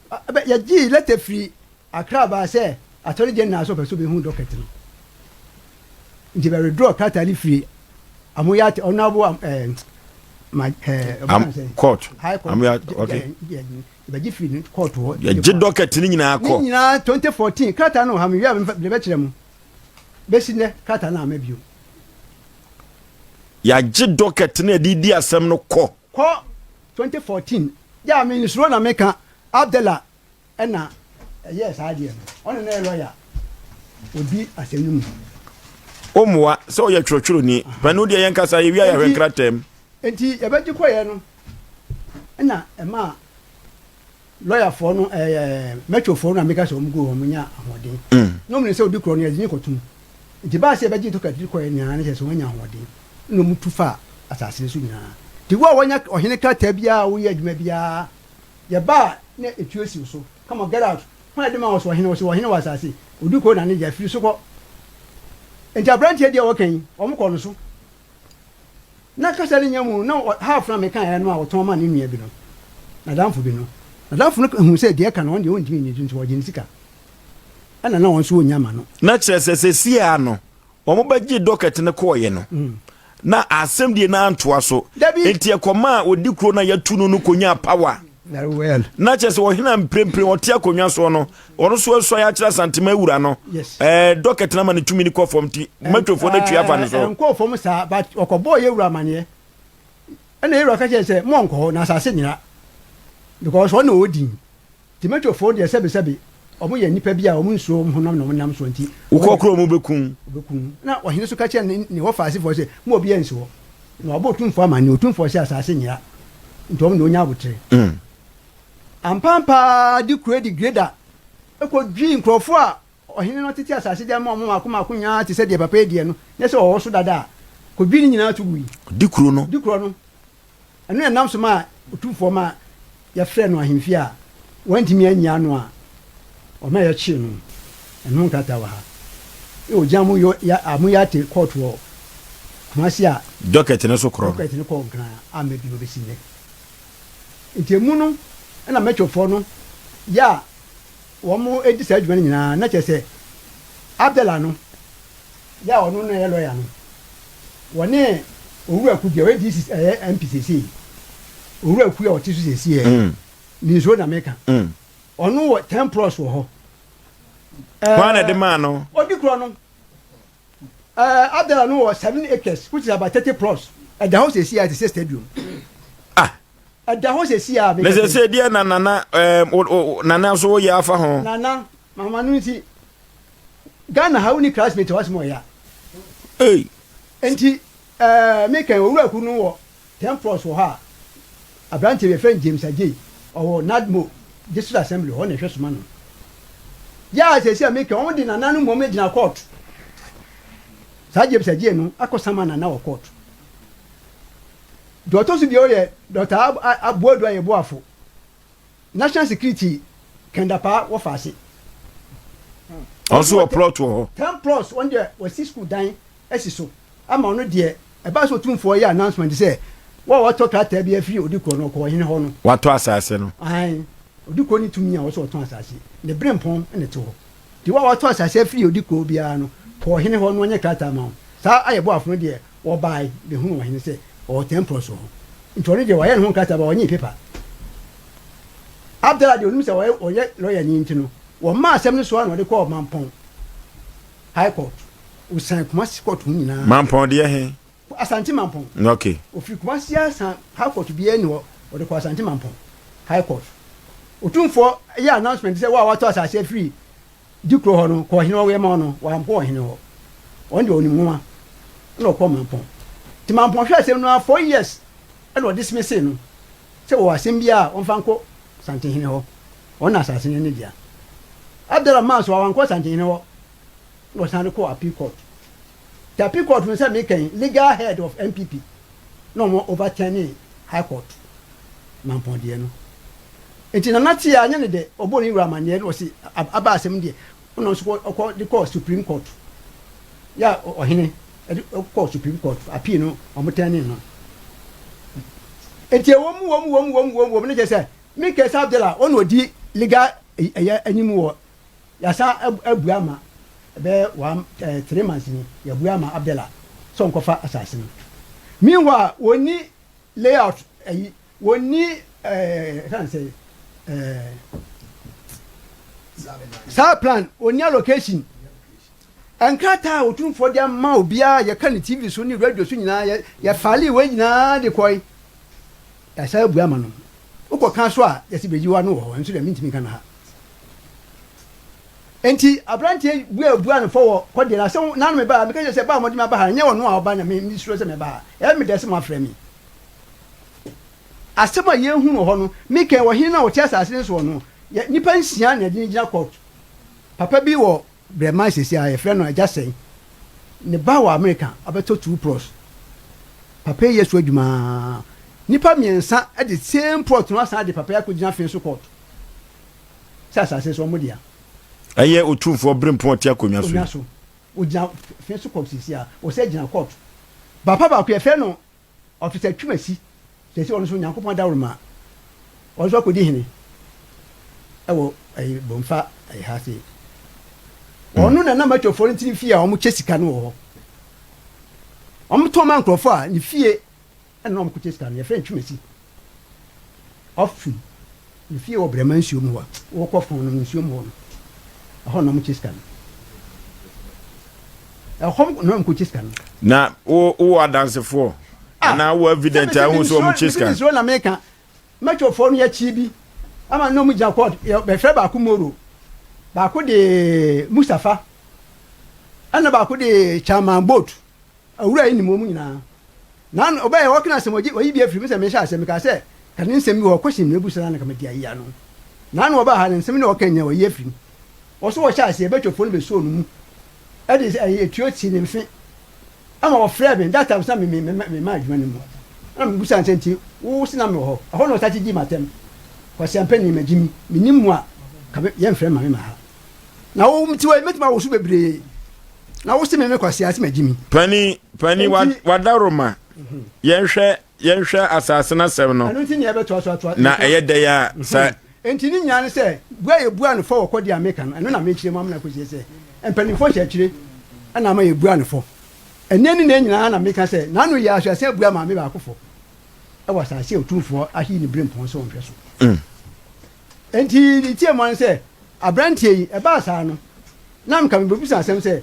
yɛgyee letter firi Accra baa sɛ Attorney General sɛ ɔpɛ sɛ ɔbɛhu docket no nti bɛ withdraw krataa no firi Amoyate Honourable eh, ma eh, Am, court. High Court. Amoyate, okay. Bɛgye firi ne court hɔ. Yɛgye docket no nyinaa kɔ. Ne nyinaa 2014 krataa no wɔ ha mewie a mebɛkyerɛ mo. Bɛsi nnɛ krataa no amma bio. Yɛagye docket no yɛde di asɛm no kɔ. Kɔ 2014 yɛ a mensuro na meka Abdallah Ɛna ɛyɛɛ saa adeɛ no. Ɔne na yɛ lɔya ɔdi asɛm no mu. Wo mmoa sɛ ɔyɛ twerɛtwerɛni. Panin deɛ yɛn kasa yɛwia yɛhwɛ nkrataa mu. Enti yɛbɛgye kɔeɛ no ɛna ɛmaa lɔyafoɔ no ɛɛ mɛtwofoɔ no a meka sɛ wɔn gu wɔn nya ahoɔden. Na wɔn nim sɛ odi korɔ no yɛde ne kɔtum. Nti baa sɛ yɛbɛgye tokɛt de kɔeɛ nyinaa no kyerɛ sɛ wɔn anya ahoɔden ɛna wɔn tu faa asase no so nyinaa. Nti wo a wɔanya ɔhene krataa biara a woyɛ adwuma biara Yɛba a na etuo si wo so. Come on get out hwan na ɛde ma wo so ɔhene ɔse ɔhene wɔ asase odu kɔ na ne gya firi so kɔ nti abranteɛ deɛ ɔka yi wɔn kɔ no so. Na kasa no nya mu na half no a mekaeɛ no a ɔtɔn maa ne nua bi no, n'adamfo bi no, n'adamfo no huu sɛ deɛ ɛka no ɔno deɛ ɔntumi nni so nti ɔgye ne sika. Ɛna na wɔn nso wɔnnya ma no. Na kyerɛ sɛ seesei ara no wɔbɛgye docket no kɔɔeɛ no, na asɛm deɛ no antoa so. Dabi. Enti ɛkɔmaa ɔdi kuro no a yɛatu no no kɔnyaa power. Very well. Na kyerɛ sɛ ɔhene a mprempren ɔte akonnwa soɔ no, ɔno nso asuae akyerɛ Asantema awura no. Yes. Ɛɛ docket no ama ne tumi no kɔ fam nti mɛtwofoɔ no atwi afa ne so. Ɛnkɔɔ fam saa but ɔkɔbɔɔ yɛn wura amaneɛ. Ɛna yɛn wura ka kyerɛɛ sɛ monkɔ hɔ na asase nyera because ɔno na ɔwɔ din. Nti mɛtwofoɔ deɛ sɛbesɛbe wɔn yɛ nnipa bi a wɔn nsuro wɔn honam na wɔn nam soɔ nti. Wokɔ koro wɔn bɛku wo. Wɔbɛku wo. Ɛna ɔhene nso ka kyerɛɛ ne ne wɔfaasefoɔ sɛ mo obiara nsi hɔ. Na wabɔ otumfoɔ amanneɛ, otumfoɔ sɛ asase nyera nti wɔn deɛ wɔnya aboterɛ. Ampaampa ara de kuro de greda kɔdwii nkurɔfoɔ a ɔhene no tete asase de ama wɔn mmaako mmaako nyinaa te sɛ deɛ papa yi deɛ no nyɛ sɛ ɔwɔ so dada a, kɔdwii ne nyinaa to gui. Di kuro no. Di kuro no. Ɛno na ɛnam so maa otumfoɔ ma yɛfrɛɛ no ahemfie a wantumi anyi ano a ɔma yɛkyee no. Ɛno ho nkrataa wɔ ha. Na ɔgyina mo yɔ ya a mo yate kɔɔto wɔ Kumasi a. Dɔkɛt no so korɔ no. Dɔkɛt no kɔɔ Nkran a amma bio bɛsi nnɛ. Nti emu no na Mɛtwofoɔ no yɛ a wɔdi saa adwuma no nyinaa na kyerɛ sɛ Abdallah no yɛ a ɔno na ɛyɛ lɔya no, wɔne Owura Ku deɛ ɔyɛ DC ɛyɛ MP seesei, Owura Ku a ɔte so seesei ɛ, mensuro na meka, ɔno wɔ 10 plots wɔ hɔ. Hwan na ɛde maa no? Ɔdi korɔ no. Ɛɛ Abdallah no wɔ 7 acres which is about 30 plots, ɛda hɔ seesei a ɛte sɛ stadium. Ah! Ɛda hɔ seesei a Na meka sɛ. seesei deɛ na Nana ɛɛ Nana nso woyɛ afa ho? Nana, mama no nti Ghana ha wonni classmate a w'asɛm ɔya. Ei. Nti eh, me kan Owura Ku no wɔ ten plots wɔ hɔ a abranteɛ bi yɛfrɛ no James Adjei ɔwɔ NADMO district assembly hɔ na ɛhwɛ soma no. Yɛ a seesei a me kan wɔn de Nana no mmom gyina court. Saa James Adjei no akɔ sama Nana wɔ court. Deɛ ɔtɔ so bio yɛ Dr. Aboadu Ayeboafo. National security kɛndapaa wɔ faase. Ɔno nso wɔ plot wɔ hɔ. Ten plots wɔn deɛ wɔsi school dan asi so ama ɔno deɛ ɛbaa sɛ otumfoɔ yɛ announcement sɛ wo a watɔ krataa bi afiri odikuro no ɔkɔ ɔhene hɔ no. Watɔ asase no. Ae odikuro ne tumi a wɔsɛ ɔtɔn asase ne berempɔn na ɛte hɔ nti wo a watɔ asase afiri odikuro biara no kɔ ɔhene hɔ na ɔnyɛ krataa ma wo saa ayɛ boafo no deɛ Wɔbae behunuu ɔhene sɛ ɔwɔ tɛmpol so hɔ. Nti ɔno deɛ wayɛ ne ho nkrataa ba ɔnyee paper. Abdallah deɛ onim sɛ ɔyɛ ɔyɛ lɔyani nti no, wɔmaa asɛm no so ara na ɔde kɔɔ Mampɔn High Court. Osian Kumasi court ho nyinaa. Mampɔn deɛ he? Asante Mampɔn. Okay. Ofiri Kumasi ara san High Court biara nni hɔ, ɔde kɔɔ Asante Mampɔn High Court. Otumfoɔ yɛɛ announcement sɛ wo a watɔ asase afiri Di kuro hɔ no, kɔ ɔhene hɔ yɛ ma ɔno, wankɔ ɔhene hɔ. Ɔno deɛ ɔnim nwoma, ɛna ɔkɔɔ Mampɔn. Nti Mampɔn hwɛɛ asɛm no ara 4 years ɛna ɔdismissee no sɛ wɔwɔ asɛm biara a ɔmfa nkɔ Santehene hɔ, ɔno na asase no yɛ ne dea. Abdallah maa so a wankɔ Santehene hɔ, ɛna ɔsan de kɔɔ Appeal Court. Nti Appeal Court no sɛ meka yi, legal head of NPP na wɔn overturnee High Court Mampɔn deɛ no. Nti Nana tee a anyɛ ne dɛ, ɔbɔɔ ne wura amanneɛ na ɔse aba asɛm deɛ ɔna nso kɔ ɔkɔ de kɔɔ Supreme Court. Yɛ a ɔhene de kɔɔ Supreme Court, appeal no wɔn tɛnee no. Nti ɛwɔ mu wɔ mu wɔ mu wɔ mu wɔ mu wɔ mu ne kyerɛ sɛ me Kɛse Abdallah ɔna ɔdi legal ɛyɛ anim wɔ yɛasan abua ama ɛbɛyɛ one eh, 3 months ni yɛabua ama Abdallah sɛ ɔnkɔfa asase no. Meanwhile wɔnni layout ayi Wɔnni ɛɛ yɛka no sɛ ɛɛ saa plan, wɔnni allocation. Nkrataa a Otumfoɔ de ama obiara a yɛka no TV so ne radio so nyinaa yɛ yɛfale wei nyinaa de kɔe. Yɛasan abue ama no. Wokɔka so a yɛse bɛyi w'ano wɔ hɔ, ɛno nso deɛ mentumi nka no ha. Enti aberanteɛ yi buabuaa no fɔ wɔ kɔdeɛ no asɛm n'ano mebaa ha meka kyerɛ sɛ ba a mode me aba ha no ɛnyɛ ɔno a ɔba na me mesuro sɛ mɛba ha. Ɛyɛ me dɛ sɛ moafrɛ me. Asɛm a yɛhu no hɔ no, Mikael, ɔhene no a ɔte asase no soɔ no, yɛ nnipa nsia na yɛde no gyina kɔɔto. Papa bi wɔ Brɛman seesei a yɛfrɛ no Agya Sɛn. Ne ba wɔ Amerika, abɛtɔ two plots. Papa yi yɛ so adwuma ara. Nnipa mmiɛnsa de same plot no asan de papa yi akɔgyina fe so kɔɔto sɛ asase so wɔn dea. Ɛyɛ Otumfoɔ Berempɔn a ɔte akonnwa so yi. Akonnwa so. Ɔgyina fe so kɔɔto seesei a, ɔsɛ gyina kɔɔto. Papa baako yɛfrɛ no. Ɔfisa Twumasi, seesei ɔno nso Nyankopɔn adaworoma ɔno nso akɔdi hene wɔ ɛyi Bomfa ɛyi ha sei. Ɔno na na matwafoɔ no tiri fie a wɔkyɛ sika no wɔ hɔ. Wɔtɔn ma nkurɔfoɔ a ne fie ɛna na wɔkɔkyɛ sika no. Yɛfrɛ no Twumasi. Ɔfum ne fie wɔ Brɛma nsuo mu hɔ a wokɔ fon no nsuo mu hɔ no, ɛhɔ na wɔkyɛ sika no. Ɛhɔ na wɔkɔkyɛ sika no. Na wo wowɔ adansefoɔ Ah, anaa wowɔ evident a wohu sɛ wɔkyɛ sika? Mese mesuro na meka. Mɛtwofoɔ no yɛkyee bi ama na wɔgyina court. Yɛfrɛ baako Moro, baako de Mustafa, ɛna baako de Chairman Boat. Awura yi nim wɔn nyinaa. Na ɔbɛyɛ ɔka asɛm ɔgye ɔyi bi afiri mu sɛ mehyɛ aseɛ mekaa sɛ ka ne nsɛm bi wɔ hɔ question na ebusa na ka mede ayi ano. Na ano ɔbaa ha ne nsɛm na ɔka nyinaa ɔyi afiri mu. Ɔso ɔhyɛ aseɛ bɛtwafoɔ no bɛsoo no mu ɛde ɛyi etuo sii ne mfe ama ɔfrɛɛ me that time sɛ me me me ma adwuma no mu ɛna mebusa no sɛ nti wo se na mewɔ hɔ ɛhɔ na ɔsate dii m'atɛm kwasiampɛ ni magye mi menim mu a ka yɛmfrɛ ma me ma ha. Na wo nti wei mɛtumi awoso bebree na wo se me me kwasea se magye mi. Pani pani wadaroma yɛnhwɛ yɛnhwɛ asase no asɛm no. Ɛno nti nea ɛbɛtoa so atoa. Na ɛyɛ dɛ a sɛ. Nti ne nyinaa ne sɛ bua yɛbua no fɔ wɔ kɔdeɛ a meka no ɛno na mekyerɛ mu amena kɔsie sɛ mpanimfoɔ hyɛ akyire ɛna ama yɛbua no fɔ. Ɛnɛ ne nɛ nyinaa na meka sɛ n'ano yɛ asoasen abua maame baako fɔ ɛwɔ asase a otumfoɔ ayi ne berempɔn sɛ ɔnhwɛ so. Enti ne tiamu ara ne sɛ, aberanteɛ yi, ɛbaa saa no, na anka mebɛbisa asɛm sɛ,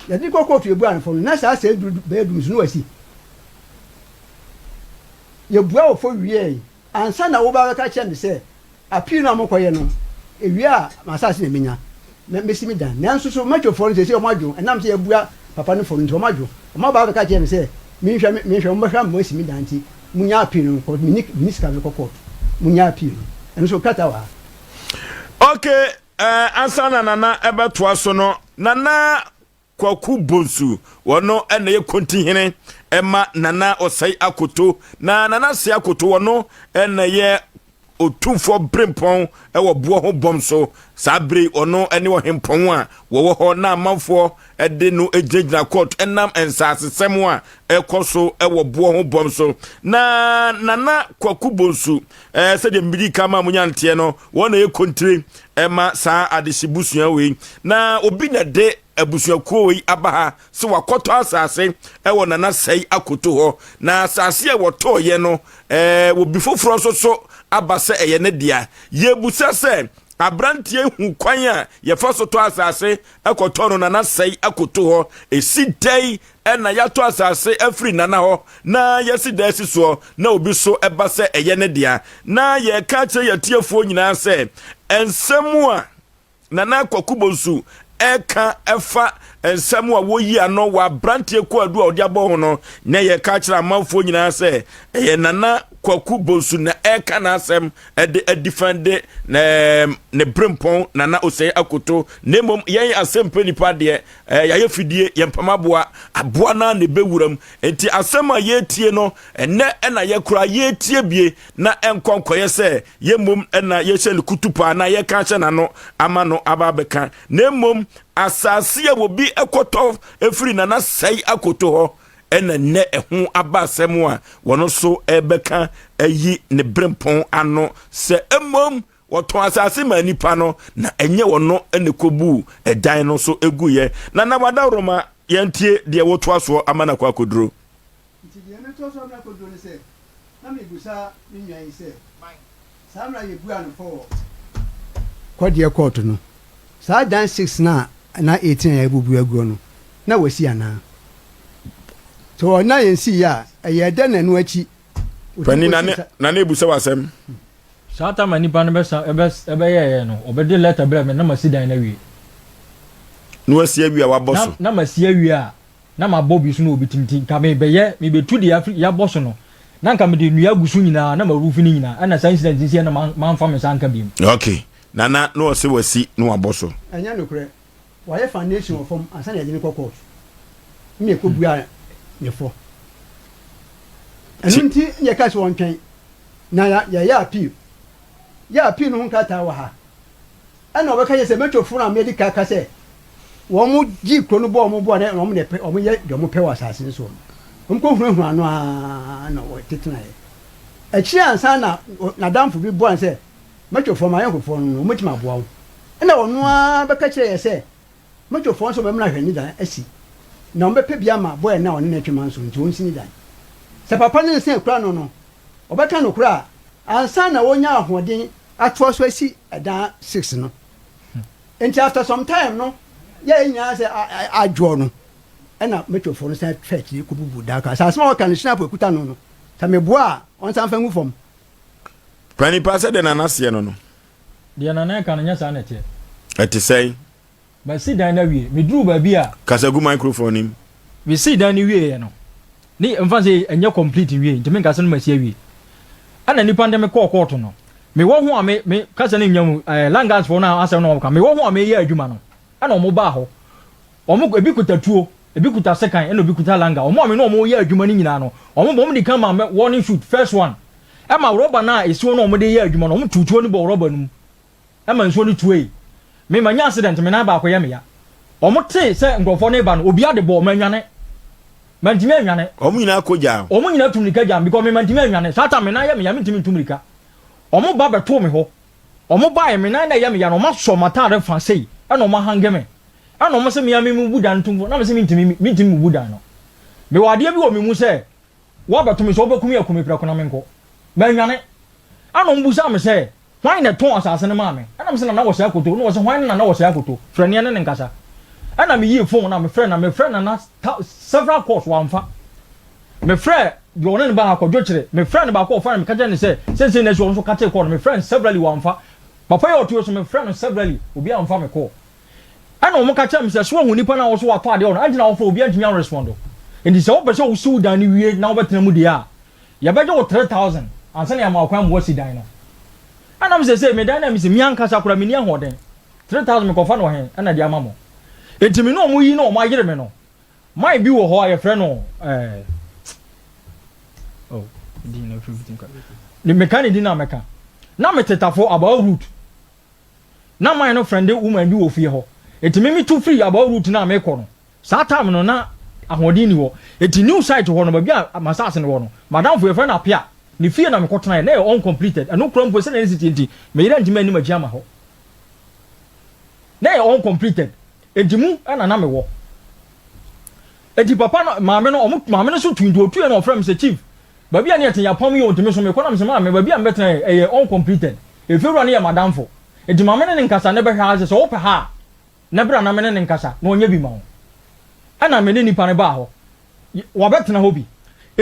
yɛde no kɔ kɔɔto yɛbuaa no fɔ no, na saa sɛɛ duru bɛyɛ du nso na wasi. Yɛbuaa wo fɔ wieɛi, ansa na woba abɛka kyerɛ me sɛ, appeal no a mokɔyɛ no, ɛwie a, m'asase na mɛnya, mɛ, mɛsi me dan. Nanso so Matwfoɔ no seesei wɔadwo, ɛnam sɛ yɛabua papa no fɔ no nti, wɔadwo. Wɔaba abɛka kyerɛ me sɛ, menhwɛ, menhwɛ, wɔbɛhwɛ ama moasi me dan nti, Munya appeal no nkɔ menni menni sika mekɔ court munya appeal no ɛno nso krataa wɔ ha. Okay, eh, ansa na Nana ɛbɛtoa so no, Nana Kwaku Bonsu, wɔno ɛna yɛ kontihene ɛma Nana Ɔsɛe Akoto, na Nana Ɔsɛe Akoto wɔno ɛna yɛ Otumfoɔ Berempɔn wɔ boɔ ho bɔm so. Saa bere yi ɔno ne ɔhempɔn a wɔwɔ hɔ na amanfoɔ de no gyinagyina kɔɔto ɛnam nsasesɛm a ɛkɔ so wɔ boɔ ho bɔm so. Na Nana Kwaku Bonsu, eh, sɛdeɛ mmedi ka ma munya nteɛ no, wɔn na ɛyɛ kontire ɛma saa adehye busua wei. Na obi na de abusuakuo wei aba ha sɛ wakɔtɔ asase wɔ Nana Sɛe Akoto hɔ. Na asase a wɔtɔɔyɛ no, ɛɛ, obi foforɔ nso so aba sɛ ɛyɛ ne dea. Yɛbusa sɛ, aberanteɛ hu kwan a yɛfa so tɔ asase kɔtɔ no Nana Sɛe Akoto hɔ? Ɛsi dɛn na yɛatɔ asase afiri Nana hɔ na yɛasi dan asi soɔ na obi so ba sɛ ɛyɛ ne dea? Na yɛreka akyerɛ yɛn atiefoɔ nyinaa sɛ, nsɛm a Nana Kwaku Bonsu reka fa nsɛm a wɔyi ano wɔ aberanteɛ kwaadu a ɔde abɔ ho no, na yɛka akyerɛ amanfoɔ nyinaa sɛ ɛyɛ Nana Kwaku Bonsu na ɛreka n'asɛm de adifɛnde ne berempɔn Nana Osei Akoto, na mmom yɛn asɛmpɛ nipa deɛ yɛayɛ fidie, yɛmpam aboa, aboa no ara na ɛbɛwuram. Nti asɛm a yɛretie no, ɛnnɛ ɛna yɛkora yɛretie bie na ɛnkɔ nkɔyɛ sɛ Yɛn mmom na yɛhyɛ no kutupa anaa yɛka ahyɛ n'ano ama no aba abɛka, na mmom asase a obi kɔtɔ firi nana sɛe akoto hɔ ɛna nnɛ ɛho aba asɛm a wɔn nso ɛbɛka ayi ne berempɔn ano sɛ mmom wɔtɔn asase maa nipa no na ɛnyɛ wɔn na ɛkɔbuu ɛdan no so eguiɛ. Nana Wadaworoma, yɛntie deɛ wotoa soɔ ama no akɔ akɔduro. Nti deɛ metoa so ama no akɔduro ne sɛ, na mebisa me nua yi sɛ, saa mmerɛ a yɛbuaa no fɔ wɔ Kɔdeɛ kɔɔto no, saa dan 6 no a na 18 a yɛabubu aguo no, na wasi anaa? Sɛ wɔ na yɛnsiiɛ a, ɛyɛɛ dɛn na ɛno akyi ɔtumi Panin, na kɔsii ne, sa. na ne ebusa w'asɛm. Saa time a nipa no bɛsa ɛbɛ ɛbɛyɛɛyɛ no, ɔbɛde letter brɛɛ me na masi dan no awie. Na wasi awie a wabɔ Na so. na masi awie a, na mabɔ bi so na obi tim nti nka mebɛyɛ mebetu deɛ afiri yɛabɔ so no na nka mede nnua agu so nyinaa na marufi no nyinaa ɛna saa incident nsi ɛna mamfa me nsa anka biom. Ok nana na ɔse wasi na wabɔ so. Ɛnyɛ nokorɛ. Wayɛ foundation wɔ fam ansa na yɛde no kɔ court na yɛkɔbuaa ne fɔ. Ɛno nti na yɛkaa sɛ ɔntwɛn na yɛyɛ appeal. Yɛ appeal no ho nkrataa wɔ ha. Ɛna ɔbɛka kyerɛ sɛ Metro-fo no a madi kan aka sɛ wɔn gyee kuro no bɔɔ wɔn bo a na wɔn na ɛpɛ wɔn yɛ deɛ wɔn pɛ wɔ asase no soɔ no. Wɔkɔhunahunaa no ara na ɔte tenaeɛ. Akyire ansa na n'adamfo bi buaa no sɛ, Mɛtwofoɔ, m'ayɔnkofoɔ no no, wɔbɛtumi aboa wo. Ɛnna ɔno ara bɛka kyerɛɛ yɛn sɛ, Mɛtwofoɔ nso wɔbɛmena ahwɛ ne dan asi, na wɔbɛpɛ bi ama bɔɛ no a ɔne no retwe manso nti ɔnsi ne dan. Sɛ papa no nsa kura no no, ɔbɛka nokorɛ a, ansa na ɔnya ahoɔden atoa so asi ɛdan 6 no. Nti after some time no, yɛn nyinaa sɛ adwoɔ no, Ɛnna Metrofoɔ no san twaa akyire kɔbubuu dan kaa sɛ, Asɛm a wɔka no, Shinap akuta no no, sɛ meboa a, ɔnsan mfa ngu fam. Panin pa, sɛdeɛ Nana seɛ no no. Deɛ Nana reka no, nyɛ saa na ɛteɛ. Ɛte sɛn? Masi dan no awie. Meduruu baabi a. Kasa gu microphone no mu. Mesii dan no wieeɛ no, ne mfa sɛ ɛnyɛ complete nwiei, nti menka sɛ no masi awie. Ɛnna nnipa no de me kɔɔ kɔɔto no. Mewɔ ho a me, me, kasa no nnya mu, ɛɛ, Langasfoɔ no a asɛm no wɔka, mewɔ ho a mereyɛ adwuma no, ɛnna wɔbaa hɔ. Wɔn, ebi kuta tuo, ebi kuta sekan, ɛna obi kuta langa. Wɔn a me ne wɔn reyɛ adwuma no nyinaa no, wɔn, wɔn di kan maa me warning shoot, first one. Ɛma rɔba no a esi hɔ no a wɔde reyɛ adwuma no, wɔn tuu tuo no bɔɔ rɔba no mu. Ɛma nsuo no tuei. Me, manya accident, me nan baako yɛ me ya. Wɔn tee sɛ nkurɔfoɔ no reba no, obiara de bɔɔ, mannwane. Mantumi annwane. Wɔn nyinaa kɔ gyaa wo? Wɔn nyinaa tu mmirika gyaa me because me mantumi annwane. Saa time me nan yɛ me ya, mentumi ntu mmirika. Wɔn ba bɛtoo me hɔ. Wɔn baeɛ, me nan na ɛyɛ me ya no, wɔn asɔ m'ataade fa sei, ɛna wɔn ahange me. Ɛna wɔn se me ara me mmubu dan no to mpo, na me se mentumi, mentumi mmubu dan no. Mewɔ adeɛ bi wɔ me mu sɛ, woabɛto me so, wobɛku me aku me prɛko na menkɔ. Mannwane. Ɛna wɔn bisaa me sɛ, hwan na ɛtɔn asase no maa me? Ɛna me se Nana Wɔsɛe Akoto. Ɛna wɔse, hwan ne Nana Wɔsɛe Akoto? Frɛ no yɛne no nkasa. Ɛna meyii phone na mefrɛɛ Nana, mefrɛɛ Nana several calls, wamfa. Mefrɛɛ deɛ ɔne no baa ha, Kwadwo Kyere, mefrɛɛ no baako a ɔfrɛɛ no, meka kyerɛɛ no sɛ, seisei na asi, ɔno nso katee call no, mefrɛɛ no severally, wamfa. Papa yi a ɔte hɔ yi nso, mefrɛɛ no severally, obiara amfa me call. Ɛna wɔn ka kyerɛɛ me sɛ, so wahu nipa no a ɔso watɔ adeɛ wɔ no, adɛn nti na wofrɛ obiara ntumi anrespond? Enti sɛ wopɛ sɛ wosi wo dan no wie na wobɛtena mu deɛ a, yɛbɛgye wo 3000 ansa na yɛama wo kwan ma woasi dan no. Ɛna me sɛ, sei me dan no a mesi, me ankasa koraa menni ahoɔden, 3000 mekɔfa no wɔ he ɛna de ama mo? Enti me ne wɔn yi na wɔn ayere me no, man bi wɔ hɔ a yɛfrɛ no ɛɛ, oh, din na ɛfiri fitim ka, meka ne din a mɛka, na mete Tafo about route. Na man no frɛnde woman bi wɔ fie hɔ. Enti me metu firi about route no a mekɔ no, saa time no na ahoɔden nni hɔ. Enti new site hɔ no, baabi a m'asaase no wɔ no, m'adamfo yɛfrɛ no Apea, ne fie na mekɔtenaeɛ. Na ɛyɛ uncompleted. Ɛno koraa mpo sɛdeɛ ne si teɛ nti, me yere antumi anni m'akyi amma hɔ. Na ɛyɛ uncompleted. Enti mu na na mewɔ. Enti papa no, maame no, ɔmo, maame no nso tui, nti ɔtuiɛ na ɔfrɛɛ me sɛ, Chief, Baabi a ne yɛte yɛapam yi o nti me nso mekɔ na mese maame baabi a mebɛtena yi ɛyɛ uncompleted efiewura no yɛ madamfo nti ma me ne no nkasa na bɛhwɛ ha sɛ sɛ wopɛ ha a na bra na me ne no nkasa na ɔnyɛ bi ma wo ɛna me ne nipa no baa hɔ wabɛtena hɔ bi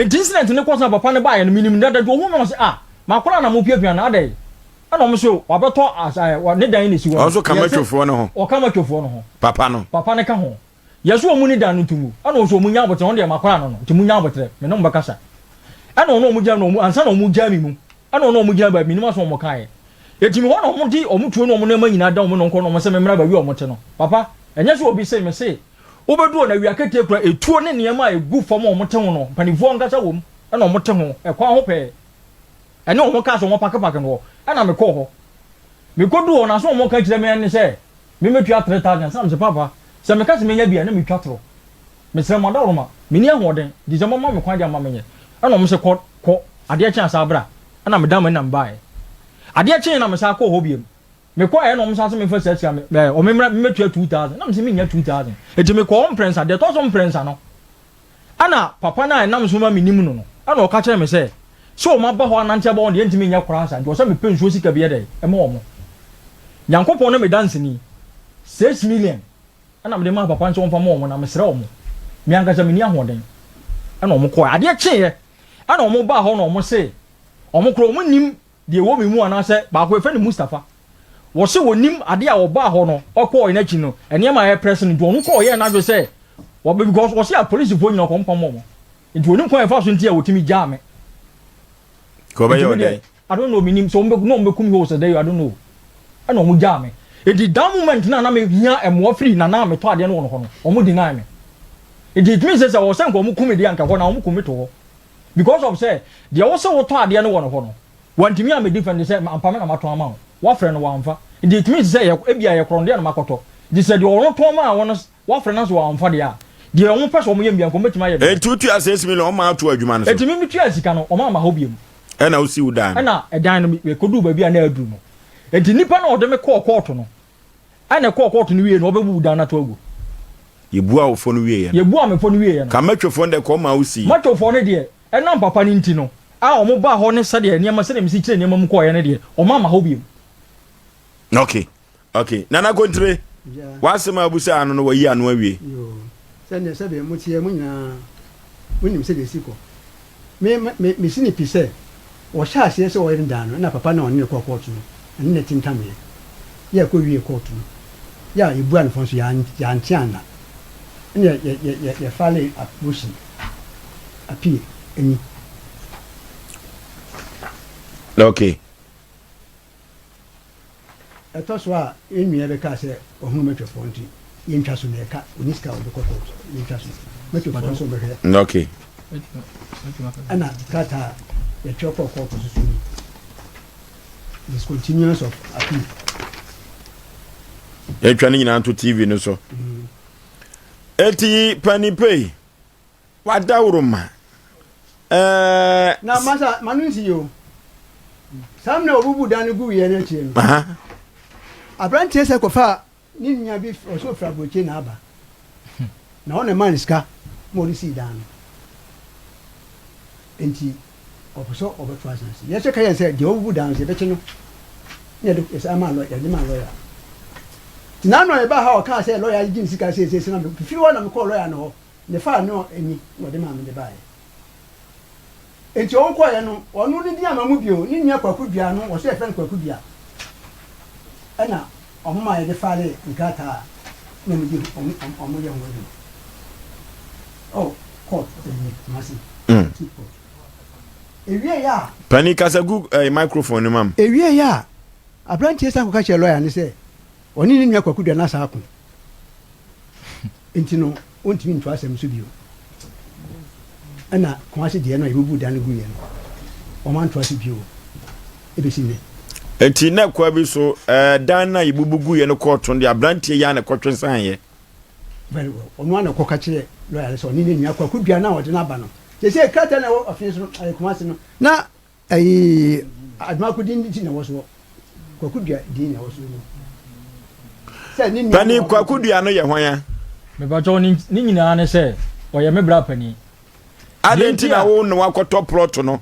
nti incident no kɔ so na papa no baeɛ no menim dada nti ohuu me ɔse ah makora na mopiapia no adɛn ɛna ɔmo so wabɛtɔ asa ne dan na esi hɔ no Ɔno nso ka matwofoɔ no ho. Ɔka matwofoɔ no ho. Papa no. Papa no ka ho. Yɛ so ɔmu ne dan no to ngu. Ɛna ɔse ɔmu nya aboterɛ, ɔno deɛ makora no no, nti monya aboterɛ, me ne mo bɛkasa. Ɛna ɔne ɔmo gyina na ɔmo, ansa na ɔmo gyaa me mu, ɛna ɔne ɔmo gyina baabi, menim asɛm a ɔmo kaeɛ. Enti me hɔ na ɔmo de ɔmo tuo ne ɔmo nneɛma nyinaa da ɔmo nɔnkɔ na ɔmo se memmra baabi a ɔmo te no. Papa, ɛnyɛ sɛ obi se, mese, wobɛduru hɔ no awia ketee koraa, etuo ne nneɛma a egu fam a ɔmo te ho no, mpanimfoɔ ankasa wɔ mu, ɛna ɔmo te ho, ɛkwan ho pɛɛ, ɛne ɔmo cars a ɔmo apakepake no hɔ, ɛna mekɔɔ hɔ. Mekɔduu hɔ no, asɛm a ɔmo ka kyerɛ me ara ne sɛ, Me metua 3000 ansa na mese papa sɛ meka sɛ menya bi a na metwa toro mesrɛ mo adaworoma menni ahoɔden nti sɛ moma me kwan deɛ mma menyɛ ɛna ɔmo se kɔ kɔ adeɛ kye a saa bra ɛna medan m'ani na mebaeɛ adeɛ kyee na mesan kɔɔ hɔ biom mekɔɛ ɛna ɔmo san se memfa saa sika me ɛɛ ɔmo mmra mmetua 2000 na mese mennya 2000 nti mekɔɔ hɔ mprɛnsa deɛ ɛtɔ so mprɛnsa no Ɛnna papa no a ɛnam so ma minim no no, ɛnna ɔka kyerɛɛ me sɛ, Sɛ wɔaba hɔ anante aba hɔ deɛ, ɛntumi nyɛ koraa saa, nti ɛwɔ sɛ mepɛ nsuo sika bi yɛ dɛn ma wɔn. Nyankopɔn ne me danseni, 6 million na mede maa papa no sɛ ɔmfa ma wɔn, na mesrɛ wɔn, me ankasa menni ahoɔden. Ɛnna wɔkɔeɛ. Adeɛ kyeeɛ, ɛnna wɔbaa hɔ na wɔse, wɔn koraa wɔnnim deɛ ɛwɔ me mu anaasɛ baako yɛfrɛ no Mustapha wɔse wɔnim adeɛ a ɔbaa hɔ no ɔkɔɔ n'akyi no nneɛma a ɛprɛse no nti ɔno kɔ ɔyɛɛ n'adwene sɛ wɔbɛ because wɔse apolisifoɔ nyina ɔkɔmpam wɔn nti wɔnim kwan ɛfa so nti a wɔtumi gyaa me. Kɔbɛyɛ ɔdɛn? I don't know menim sɛ wɔn bɛ na wɔn bɛkum hɔ sɛ dɛ I don't know ɛna wɔn gyaa me nti that moment na na mehia mmoa firi na na metɔ adeɛ no wɔ no hɔ no wɔn deny me nti it means sɛ sɛ wɔsɛ nka wɔn kum me deɛ anka hɔ na wɔn kum me to hɔ. Because of sɛ deɛ wose wotɔ adeɛ no wɔ no hɔ no wantumi ammɛ defend sɛ ampa me na matɔn ama wo, woafrɛ no wamfa nti it means sɛ yɛ ebia ɛyɛ korɔno deɛ na makɔtɔ nti sɛ deɛ ɔno tɔn maa wo no woafrɛ no nso wamfa deɛ a Deɛ wɔn pɛ sɛ wɔn yɛ mbia nka wɔn bɛtumi ayɛ me. Enti wotua 6 million wɔn maa ato adwuma no so? Enti me metuaa sika no wɔn amma hɔ biom. Ɛna wosi wo dan no? Ɛna ɛdan no me kɔduu baabi a na aduru no. Enti nipa no a ɔde me kɔɔ kɔɔto no ɛna ɛkɔɔ kɔɔto no wie no ɔbɛbubu dan no ato agu. Yɛbuaa wo fɔ no wieɛ no? Yɛbuaa me fɔ no wieɛ no. Ka mɛtwofoɔ no deɛ kɔ maa wosii? Mɛtwofoɔ no deɛ ɛnam papa no nti no a wɔn baa hɔ ne sɛdeɛ nneɛma sɛdeɛ mesi kyerɛ nneɛma mu kɔɔeɛ no deɛ wɔn amma hɔ biom. Okay. Ok, Nana Kontire, w'asɛm a wobisaa no no wayi ano awie. Yoo, sɛdeɛ sɛdeɛ moteɛ mo nyinaa monim sɛdeɛ ɛsi kɔ. Me me mesi no pi sɛ wɔhyɛ aseɛ sɛ wɔyɛ no daa no ɛna papa no a ɔne no kɔɔ kɔɔto no ɛne no tentameɛ yɛ ɛkɔ wiee kɔɔto no yɛ a yɛbua no fɔ nso yɛante anna ɛna yɛ yɛ yɛ yɛfale motion appeal ɛni. Ok. Ɛtɔ so a, yɛn nua bɛka sɛ wahunu mɛtwɛfoɔ nti yɛntwa so na ɛka ɔni sika a ɔde kɔ court yɛntwa so mɛtwɛfoɔ nso bɛhwɛ. Okay. Ɛna krataa a yɛtwerɛ kɔɔ court nso so ni discontinuance of appeal. Yɛntwa ne nyinaa nto TV no so. Eti panipei. W'adaworoma ɛɛ. Na masa ma no nsi yi o. Saa mmerɛ a wɔbubu dan no guiɛ no akyire no, aberanteɛ sɛ kɔfaa ne nua bi ɔsɛ ɔfiri aburokyire na aba. Na ɔna ɛmaa no sika ma ɔde sii dan no. Enti ɔpɛ sɛ ɔbɛto asase. Yɛn nso ka yɛn sɛ deɛ ɔbubu dan no sɛ yɛbɛkye no na yɛde yɛsan maa lɔya yɛde maa lɔya. Nti n'ano a yɛbaa ha a ɔkaa sɛ lɔya agyegye ne sika seesei na mefiri hɔ na mekɔɔ lɔya no hɔ. Ne faa no ani na ɔde maa me de baeɛ. Enti ɔkɔeɛ no, ɔno ne din amma mu bio, ne nua Kwaku Dua no, wɔso yɛfrɛ no Kwaku Dua, ɛna wɔn maa yɛde falee nkrataa a na wɔn di wɔn wɔn yɛ ho adwuma. Oh, court, ɛyi, Kumasi, chief court. Ewieɛ a. Panin kasa gu ɛɛ microphone no ma m. Ewieɛ a, aberanteɛ san kɔka kyerɛɛ lɔya no sɛ ɔne ne nua Kwaku Dua no asan ako. Nti no ontumi ntoa asɛm so bio. Ɛna Kumasi deɛ no a yɛbubuu dan no guiɛ no, wɔantoa so bio ɛbɛsi nnɛ. Nti na kwa bi so eh, dan no a yɛbubu guiɛ no kɔɔto no deɛ aberanteɛ yi ara na ɛkɔtwe saneeɛ. Very well. Ɔno ara na ɛkɔka kyerɛ lɔya no sɛ ɔne ne nua Kwaku Dua no a ɔde no aba no. Seesei krataa no a ɛwɔ ɔfee so no, ɛyɛ Kumasi no, na Ɛyi Adomako din nti na ɛwɔ soɔ. Kwaku Dua din na ɛwɔ soɔ ni. Sɛ ne nua. Panin Kwaku Dua no yɛ hwan a? Mepakyɛw ne ne nyinaa ne sɛ ɔyɛ me bra panin. Adɛn nti na wo na wakɔtɔ plot no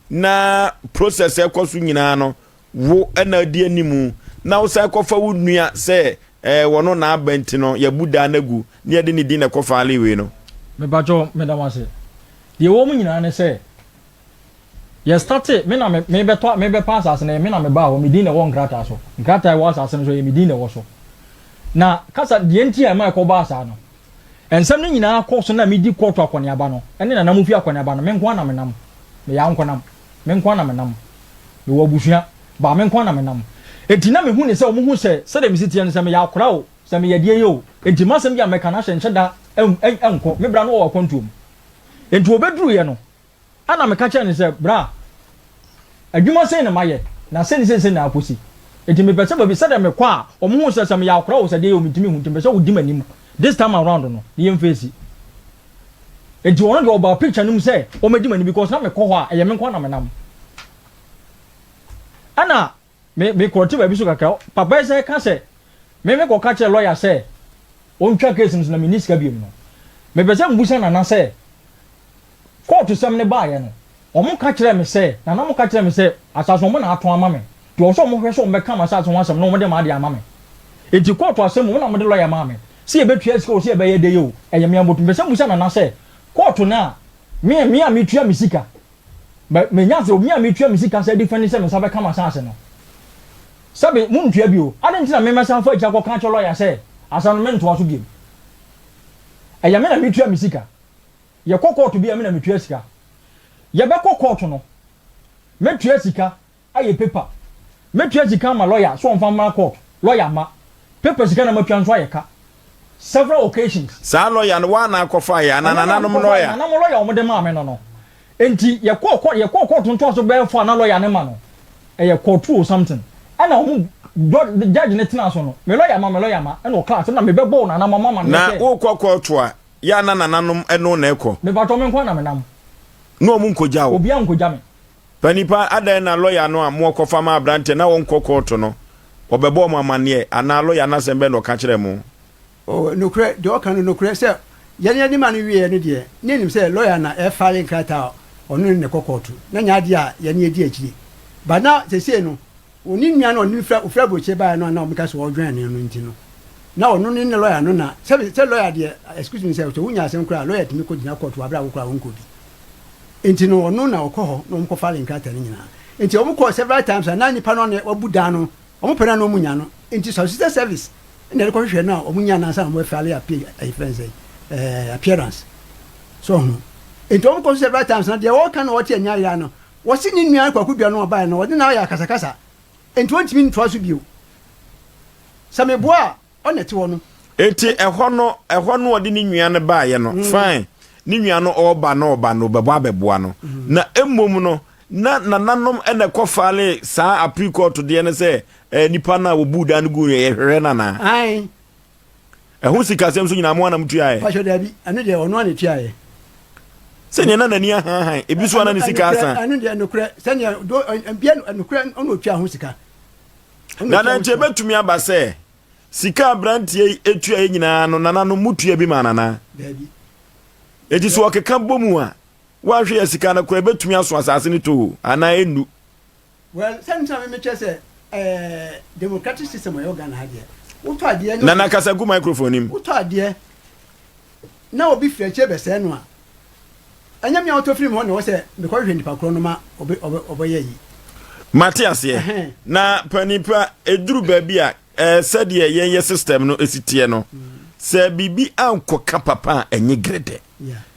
na process ɛkɔ so nyinaa no wo na adi animu na wosan kɔfa wo nua sɛ ɛɛ wɔno na aba nti no yɛbu daa no agu ne yɛde ne din na ɛkɔ faale wei no. Mepakyɛw meda mo ase. Deɛ ɛwɔ mu nyinaa ne sɛ Yɛ startee, me na me mebɛtɔ mebɛpɛ asase no, ɛyɛ me na mebaa hɔ, me din na ɛwɔ nkrataa so. Nkrataa a ɛwɔ asase no so, ɛyɛ me din na ɛwɔ so. Na kasa, deɛ nti a ɛma ɛkɔbaa saa no, nsɛm no nyinaa kɔ so na medi kɔɔto akɔneaba no, ɛne Nana Mufi akɔneaba no, me nko ara na menam. Meyɛ ankonam. Me nko ara na menam. Mewɔ abusua, but me nko ara na menam. Enti na mehu ne sɛ wɔhu sɛ sɛdeɛ mesi teɛ no, sɛ meyɛ akora o, sɛ meyɛ deɛ yɛ o, enti m'asɛm bi a mɛka no ahyɛ nhyɛ da nkɔ. Me bra no wɔ akwantuo mu. Enti wɔbɛduruiɛ no, Ɛnna meka kyerɛɛ no sɛ, Bra, adwuma sei na mayɛ, na sei ne sei ne sei na akɔsi. Enti mepɛ sɛ baabi, sɛdeɛ mekɔ a, wɔhu sɛ sɛ meyɛ akora o, sɛ deɛ ɛyɛ o, mentumi nhu, nti mepɛ sɛ wodi m'anim this time around no, na yɛmfeesi. Enti ɔno deɛ ɔbaa picture no mu sɛ ɔmmɛdi m'anim because na mekɔ hɔ a, ɛyɛ me nko ara na menam. Ɛnna me mekɔte baabi so kakra, papa yi sɛ ka sɛ me mekɔka kyerɛ lawyer sɛ ɔntwa case no so na menni sika biom no, mepɛ sɛ mbusa Nana sɛ Kɔɔto sɛm no baeɛ no, wɔn ka kyerɛɛ me sɛ, Nana mo ka kyerɛɛ me sɛ asase no wɔn na atɔn ama me, nti ɛwɔ sɛ wɔn hwɛ sɛ wɔn bɛka m'asase ho asɛm na wɔn de m'adeɛ ama me. Nti kɔɔto asɛm mu, wɔn na wɔde lɔya maa me, sɛ yɛbɛtua sika o, sɛ yɛbɛyɛ dɛn o, ɛyɛ me ara mbotom. Mepɛ sɛ mbusa Nana sɛ, kɔɔto no a, me, me a metua me sika, mɛ, menya sɛ me a metua me sika sɛ defɛnde sɛ me nsa bɛka m'asase no, sɛbe montua bi o, adɛn nti na me mɛsan afa akyiri akɔka akyerɛ lɔya sɛ asɛm no mentoa so biom? Ɛyɛ me na metua me sika. Yɛkɔ kɔɔto bi a, me na metua sika. Yɛbɛkɔ kɔɔto no, mɛtua sika ayɛ paper. Mɛtua sika ama lɔya sɛ ɔmfa mmra kɔɔto. Lɔya mma. Paper sika na matua nso ayɛ ka. Several occasions. Saa lɔya no, woa na akɔfaeɛ anaa Ɛnyɛ me na nananom mekɔfaeɛ, lɔya? nananom lɔya a wɔde maa me no no. Enti yɛkɔɔ kɔ yɛkɔɔ kɔɔto ntoaso bɛyɛ four a na lɔya no ma no. Ɛyɛ court two or something. Ɛna wɔn judge no tenaa so no, me lɔya ma, me lɔya ma, ɛna ɔkaa asɛm na mebɛbɔ wo nananom amaneɛ Na sɛ. wokɔ kɔɔto a, yɛ a na nananom ne wo na ɛkɔ? Mepakyɛw, me nko ara na menam. Na wɔn nkogya wo? Obiara nkogya me. Panipa, adɛn na lɔya no a moɔkɔfa ma aberanteɛ na ɔnkɔ kɔɔto no, ɔbɛbɔɔ mo amanneɛ anaa lɔya no asɛm bɛn na ɔka kyerɛɛ mo? Oh, nokorɛ, deɛ ɔka no nokorɛ, sɛ yɛn yɛde ma no wieɛ no deɛ, na yɛnim sɛ lɔya na ɛfile nkrataa a ɔno ne na ɛkɔ kɔɔto, na nyɛ adeɛ a yɛn yɛdi akyire. But na seesei no, ɔne nua no a ɔne no firi ɔfiri aburokyire baeɛ no a na wɔka sɛ ɔredwɛn no no nti no, na ɔno ne ne lɔya no na, sɛbe, sɛ lɔya deɛ, excuse me sɛ, sɛ wonya asɛm koraa a, lɔya tumi kɔgyina kɔɔto wɔ aberɛ a wo koraa wonkɔ bi. Nti no ɔno na ɔkɔ hɔ na wɔn kɔ file nkrataa no nyinaa. Nti wɔn kɔɔ several times a na nipa no na wabu dan no, wɔn pɛ no a na wɔn nya no. Nti solicitor service na ɛde kɔ hwehwɛ no a wɔn nya no ansa na wɔn file appeal, ɛyɛ fɛn sɛ ɛɛ appearance. So ho. Nti wɔn kɔ so several times na deɛ wɔka na wɔte ani ayera no, wɔsi ne nua Kwaku Dua no ɔbaeɛ no wɔde no ayɛ akasakasa. Nti wɔntumi ntoa so bio. Sɛ meboa a, Ɔna ɛte hɔ no. Enti ɛhɔ no, ɛhɔ no ɔde ne nua no baeɛ no, fine, ne nua no ɔreba na ɔba no, ɔbɛbɔ abɛboa no. Na mmom no, na nananom na ɛkɔ fale saa appeal court deɛ no sɛ eh, nipa no a wɔbuu dan no guu no, yɛhwehwɛ no anaa? Ae. Ɛho sikasɛm so nyinaa mo ana motuaeɛ? Pakyɛ daabi, ɛno deɛ ɔno ana ɛtuaeɛ. Sɛdeɛ na n'ani ahanhan, ebi so ana ne sika asa. Ɛno deɛ nokorɛ, sɛdeɛ do, bia nokorɛ ɔna ɔtua ho sika. Nana nti ebetumi aba sɛ sika aberanteɛ yi etua yɛ nyinaa no nananom mu tua bi ma nana. Dabi. Eti so ɔkeka bɔ mu a woahwɛ yɛ sika no koraa ebetumi aso asase no too anaa ennu. Well, sɛ ntina me mekyerɛ sɛ ɛɛ democratic system a ɛwɔ Ghana ha deɛ wotɔ adeɛ no. Nana kasa gu microphone nim. Wotɔ adeɛ na obi firi akyire bɛsɛe no a, ɛnyɛ me a ɔtɔ firi me hɔ na ɛwɔ sɛ mekɔhwehwɛ nipa korɔ no ma ɔbɛyɛ yi. Mate aseɛ. Na panin pa, ɛduru baabi a, ɛɛ sɛdeɛ yɛn yɛ system no ɛsi teɛ no, sɛ biribi ankɔka papa a ɛnye gredɛ.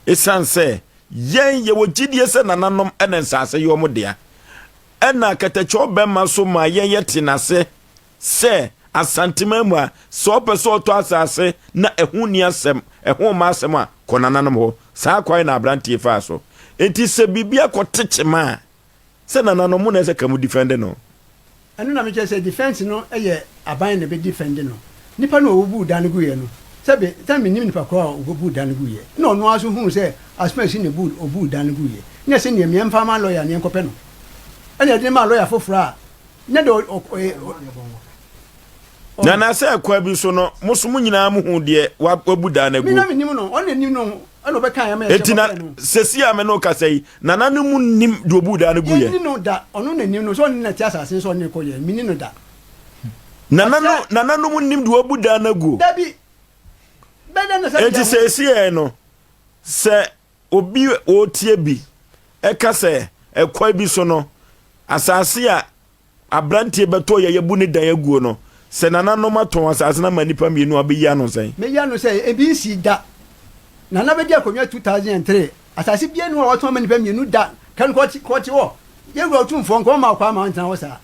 Ɛsiane sɛ yɛn yɛwɔ gyidie sɛ nananom ɛna nsaase yɛ wɔn dea. Ɛna kɛtɛkyɛw bɛma so ma yɛn yɛte n'ase Sɛ Asanteman mu a, sɛ ɔpɛ sɛ ɔtɔ asase na ɛho nni asɛm, ɛho mma asɛm a, kɔ nananom hɔ. Saa kwan na aberanteɛ faa so. Enti sɛ biribi akɔte kyema a, sɛ nananom mo na ɛsɛ ka mo defend no. Ɛno na mekyerɛ sɛ defense no yɛ aban na ɛbɛ defend no. Nipa no a ɔbuu dan no guiɛ no, sɛbe, sɛ mennim nipa korɔ a ɔbuu dan no guiɛ, ɛna ɔno ara nso huu sɛ Asumasi na ɛbuu, ɔbuu dan no guiɛ. Na ɛsɛ neɛ meɛmfa ma lawyer na yɛnkɔpɛ no. Ɛna yɛde no maa lawyer foforɔ a Ne de ɔ ɔ Na na sɛ ɛkwan bi so no, mo so mo nyinaa mo hu deɛ wabu daa no aguo. Me na menim no, ɔno na nim no, ɛna ɔbɛka yɛn ma yɛhyɛ Enti na kɔfrɛ no. sɛsi a me ne wo kasa yi, nananom mu nnim deɛ ɔbuu daa no guiɛ. Yɛnni no da, ɔno na nim no, sɛ ɔne na te asase no so ɔne kɔ yɛ, menni no da. Nananom nananom nnim deɛ wabu daa no aguo. Dabi, bɛdɛ na sɛ Enti sɛsi ɛ no, sɛ Obi a ɔretie bi ka sɛ ɛkwan bi so no, asase a aberanteɛ bɛtɔ yɛ yɛbu ne dan aguo no, sɛ nananom atɔn asase no ama nnipa mmienu a, wobɛyi ano sɛn? Mɛyi ano sɛ ebi nsii da. Nana bɛdi akonnwa 2003, asase biara nni hɔ a wɔatɔn ama nnipa mmienu da. Ka no kɔte hɔ. Yɛn wura Otumfoɔ, nka ɔmma wo kwan ma wontena hɔ saa.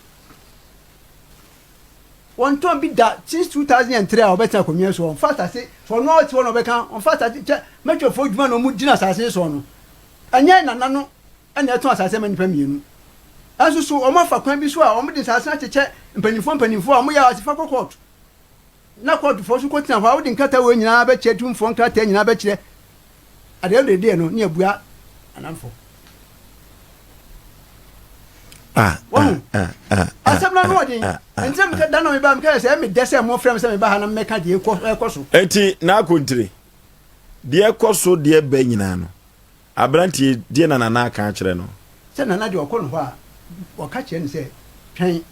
Wɔntɔn bi da since 2003 a ɔbɛtena akonnwa so ɔmfa asase sɛ ɔno a ɔte hɔ na ɔbɛka ɔmfa asase kyɛ mɛtwɛfoɔ adwuma na ɔmo gyina asase soɔ no ɛnyɛ nana no ɛna ɛtɔn asase ama nipa mmienu ɛnso so ɔmo afa kwan bi so a ɔmo de nsase no akyekyɛ mpanimfoɔ mpanimfoɔ a ɔmo yɛ ase fa kɔ court na kɔɔtofoɔ nso kɔtena hɔ a wode nkrataa wei nyinaa bɛkyerɛ tumfoɔ nkrataa nyinaa bɛkyerɛ adeɛ wode deɛ no ne abua anamfo ah, wahu ah, ah, asɛm no ano ɔden nti na meka da na meba meka sɛ ɛmedɛ sɛ mofrɛ me sɛ meba ha na mɛka deɛ ɛkɔ so enti n'akontire deɛ ɛkɔ so deɛ bɛ nyinaa no Aberanteɛ yi, deɛ na Nana aka akyerɛ no? Sɛ Nana deɛ ɔkɔ no hɔ a, ɔka kyerɛ no sɛ, Twɛn,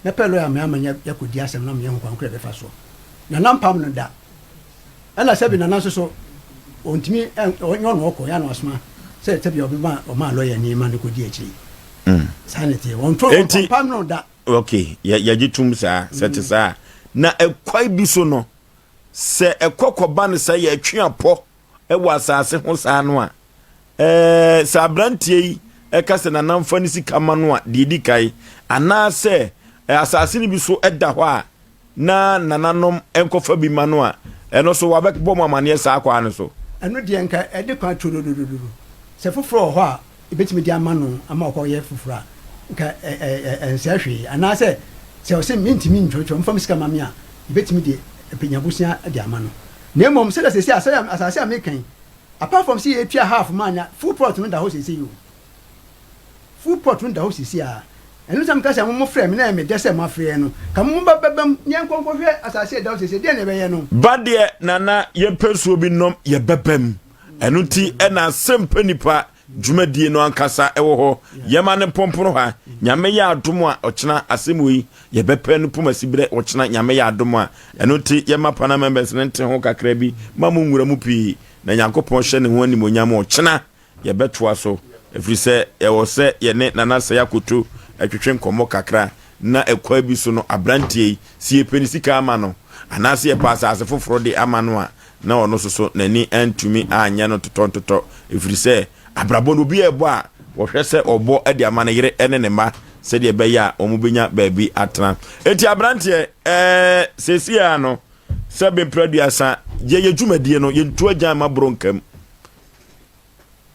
mɛpɛ lɔya me ama yɛakɔdi asɛm no ama yɛahu kwan korɔ a yɛbɛfa soɔ. Nana mpam no da. Ɛna sɛbi Nana nso so, ɔntumi, ɔnyɛ ɔno ɔkɔ, yɛ a na wasoma sɛ sɛbi ɔbɛma ɔmaa lɔya ni ma no kɔdi akyire. Saa na ɛteɛ. Ɔnto, Enti, ɔmpam no da. ok, yɛ, yɛgye tom saa, sɛ ɛte saa a. Na ɛkwan bi so no, sɛ ɛkɔ kɔba no sɛ yɛtwe apɔ wɔ asase ho saa no a, ɛɛ sɛ aberanteɛ yi ɛka sɛ nana mfa ne sika ma no a, deɛ ɛdi kan, anaasɛ asase no bi so da hɔ a na nananom nkɔfa bi ma no a, ɛno so wabɛbɔ mu amaneɛ saa kwan no so. Ɛno deɛ nka ɛde kwan turododododo. Sɛ foforɔ wɔ hɔ a ɛbɛtumi de ama no ama ɔkɔyɛ foforɔ a, nka ɛnsɛe hwee. Anaasɛ sɛ ɔse mentumi ntwerɛtwerɛ, mfa me sika ma me a, yɛbɛtumi de apanya bosea de ama no. Na mmom sɛdeɛ seesei asɔre a asase a meka yi, apart from sɛ yɛtua half ma anya, full plot no da hɔ seesei o. Full plot no da hɔ seesei a. Ɛno nti na meka sɛ mo mofrɛ me na ɛyɛ me dɛ sɛ moafrɛ no. Ka mo ba bɛba mu na yɛnkɔ nkɔhwɛ asase a ɛda hɔ seesei, deɛn na yɛbɛyɛ no? Ba deɛ Nana yɛmpɛ nsuo bi nnom yɛbɛba mu. Ɛno nti na asɛmpɛ nipa dwumadie no ankasa wɔ hɔ. Yɛma no mpompono ha. Nyame yɛ adom a ɔkyena asɛm wei yɛbɛpɛ no poma siberɛ ɔkyena Nyame yɛ adom a. Ɛno nti yɛma panel members no nte ho kakra bi ma mo nwura mu pii na Nyankopɔn hyɛ ne ho animuonyam ɔkyena yɛbɛtoa so ɛfiri sɛ ɛwɔ sɛ yɛne Nana Sɛe Akoto twetwe nkɔmmɔ kakra na ɛkwan bi so no aberanteɛ yi sɛ yɛpɛ ne sika ama no anaasɛ yɛpɛ asase foforɔ de ama no a na ɔno nso so n'ani antumi anyɛ no totɔntotɔ ɛfiri sɛ abrabɔ no obi ɛbɔ a wɔhwɛ sɛ ɔbɔ de ama ne yere ne ne mma sɛdeɛ ɛbɛyɛ a wɔn bɛnya baabi atena. Enti aberanteɛ ɛɛ seesei ara no sɛ bempere aduasa yɛyɛ dwumadie no yɛntu agyan ma borɔ nkam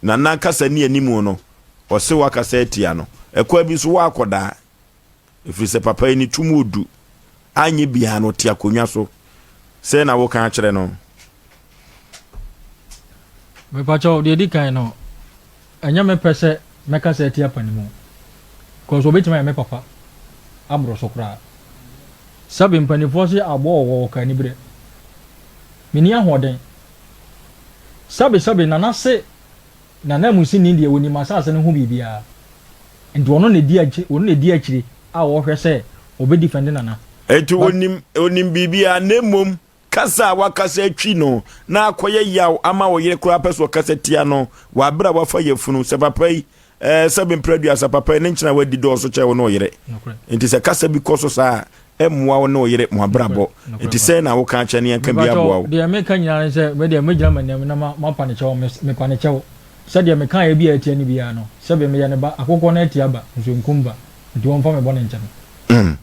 na nankasa ni animu no ɔse wakasa atia no ɛkwan bi nso wakɔdaa Ɛfiri sɛ papa yi ne tum odu, anyɛ biara no ɔte akonnwa so. Sɛn na woka akyerɛ no? Mepakyɛw, deɛ ɛdi kan no, ɛnyɛ me pɛ sɛ mɛkasa atia panimu, cause ɔbɛtumi ayɛ me papa aboro so koraa. Sɛbe mpaninfoɔ se aboɔ wɔ hɔ ɔka aniberɛ. Menni ahoɔden. Sɛbe sɛbe Nana se N'ananmusini deɛ ɔnim asase no ho biribiara, nti ɔno na ɛdi akyire, ɔno na ɛdi akyire a ɔhwɛ sɛ ɔbɛ defend Nana. Enti But. ɔnim, ɔnim biribiara, na mmom kasa a wakasa atwi no na akɔyɛ yaw ama ɔyere koraa pɛ sɛ ɔkasa tia no wɔ abere a wafa yafunu sɛ papa yi, ɛɛ sɛbe mprɛ aduasa papa yi ne nkyene a wadi dɔɔso kyɛn wo ne ɔyere. Nokorɛ. Enti sɛ kasa bi kɔ so saa a, ɛmmoa wo ne wo yere mo abrabɔ. Enti sɛn na woka akyerɛ no yɛnka bi aboa wo? Mepakyɛw, deɛ meka nyinaa ne sɛ, me deɛ mɛgyina m'anim na mapa no kyɛw, mepa no kyɛw. Sɛdeɛ mekaeɛ bi a atia no biara no, sɛbe meyɛ ne ba, akokɔ no atia ba, nso nkum ba, nti wɔmfa me bɔne nkyɛ me.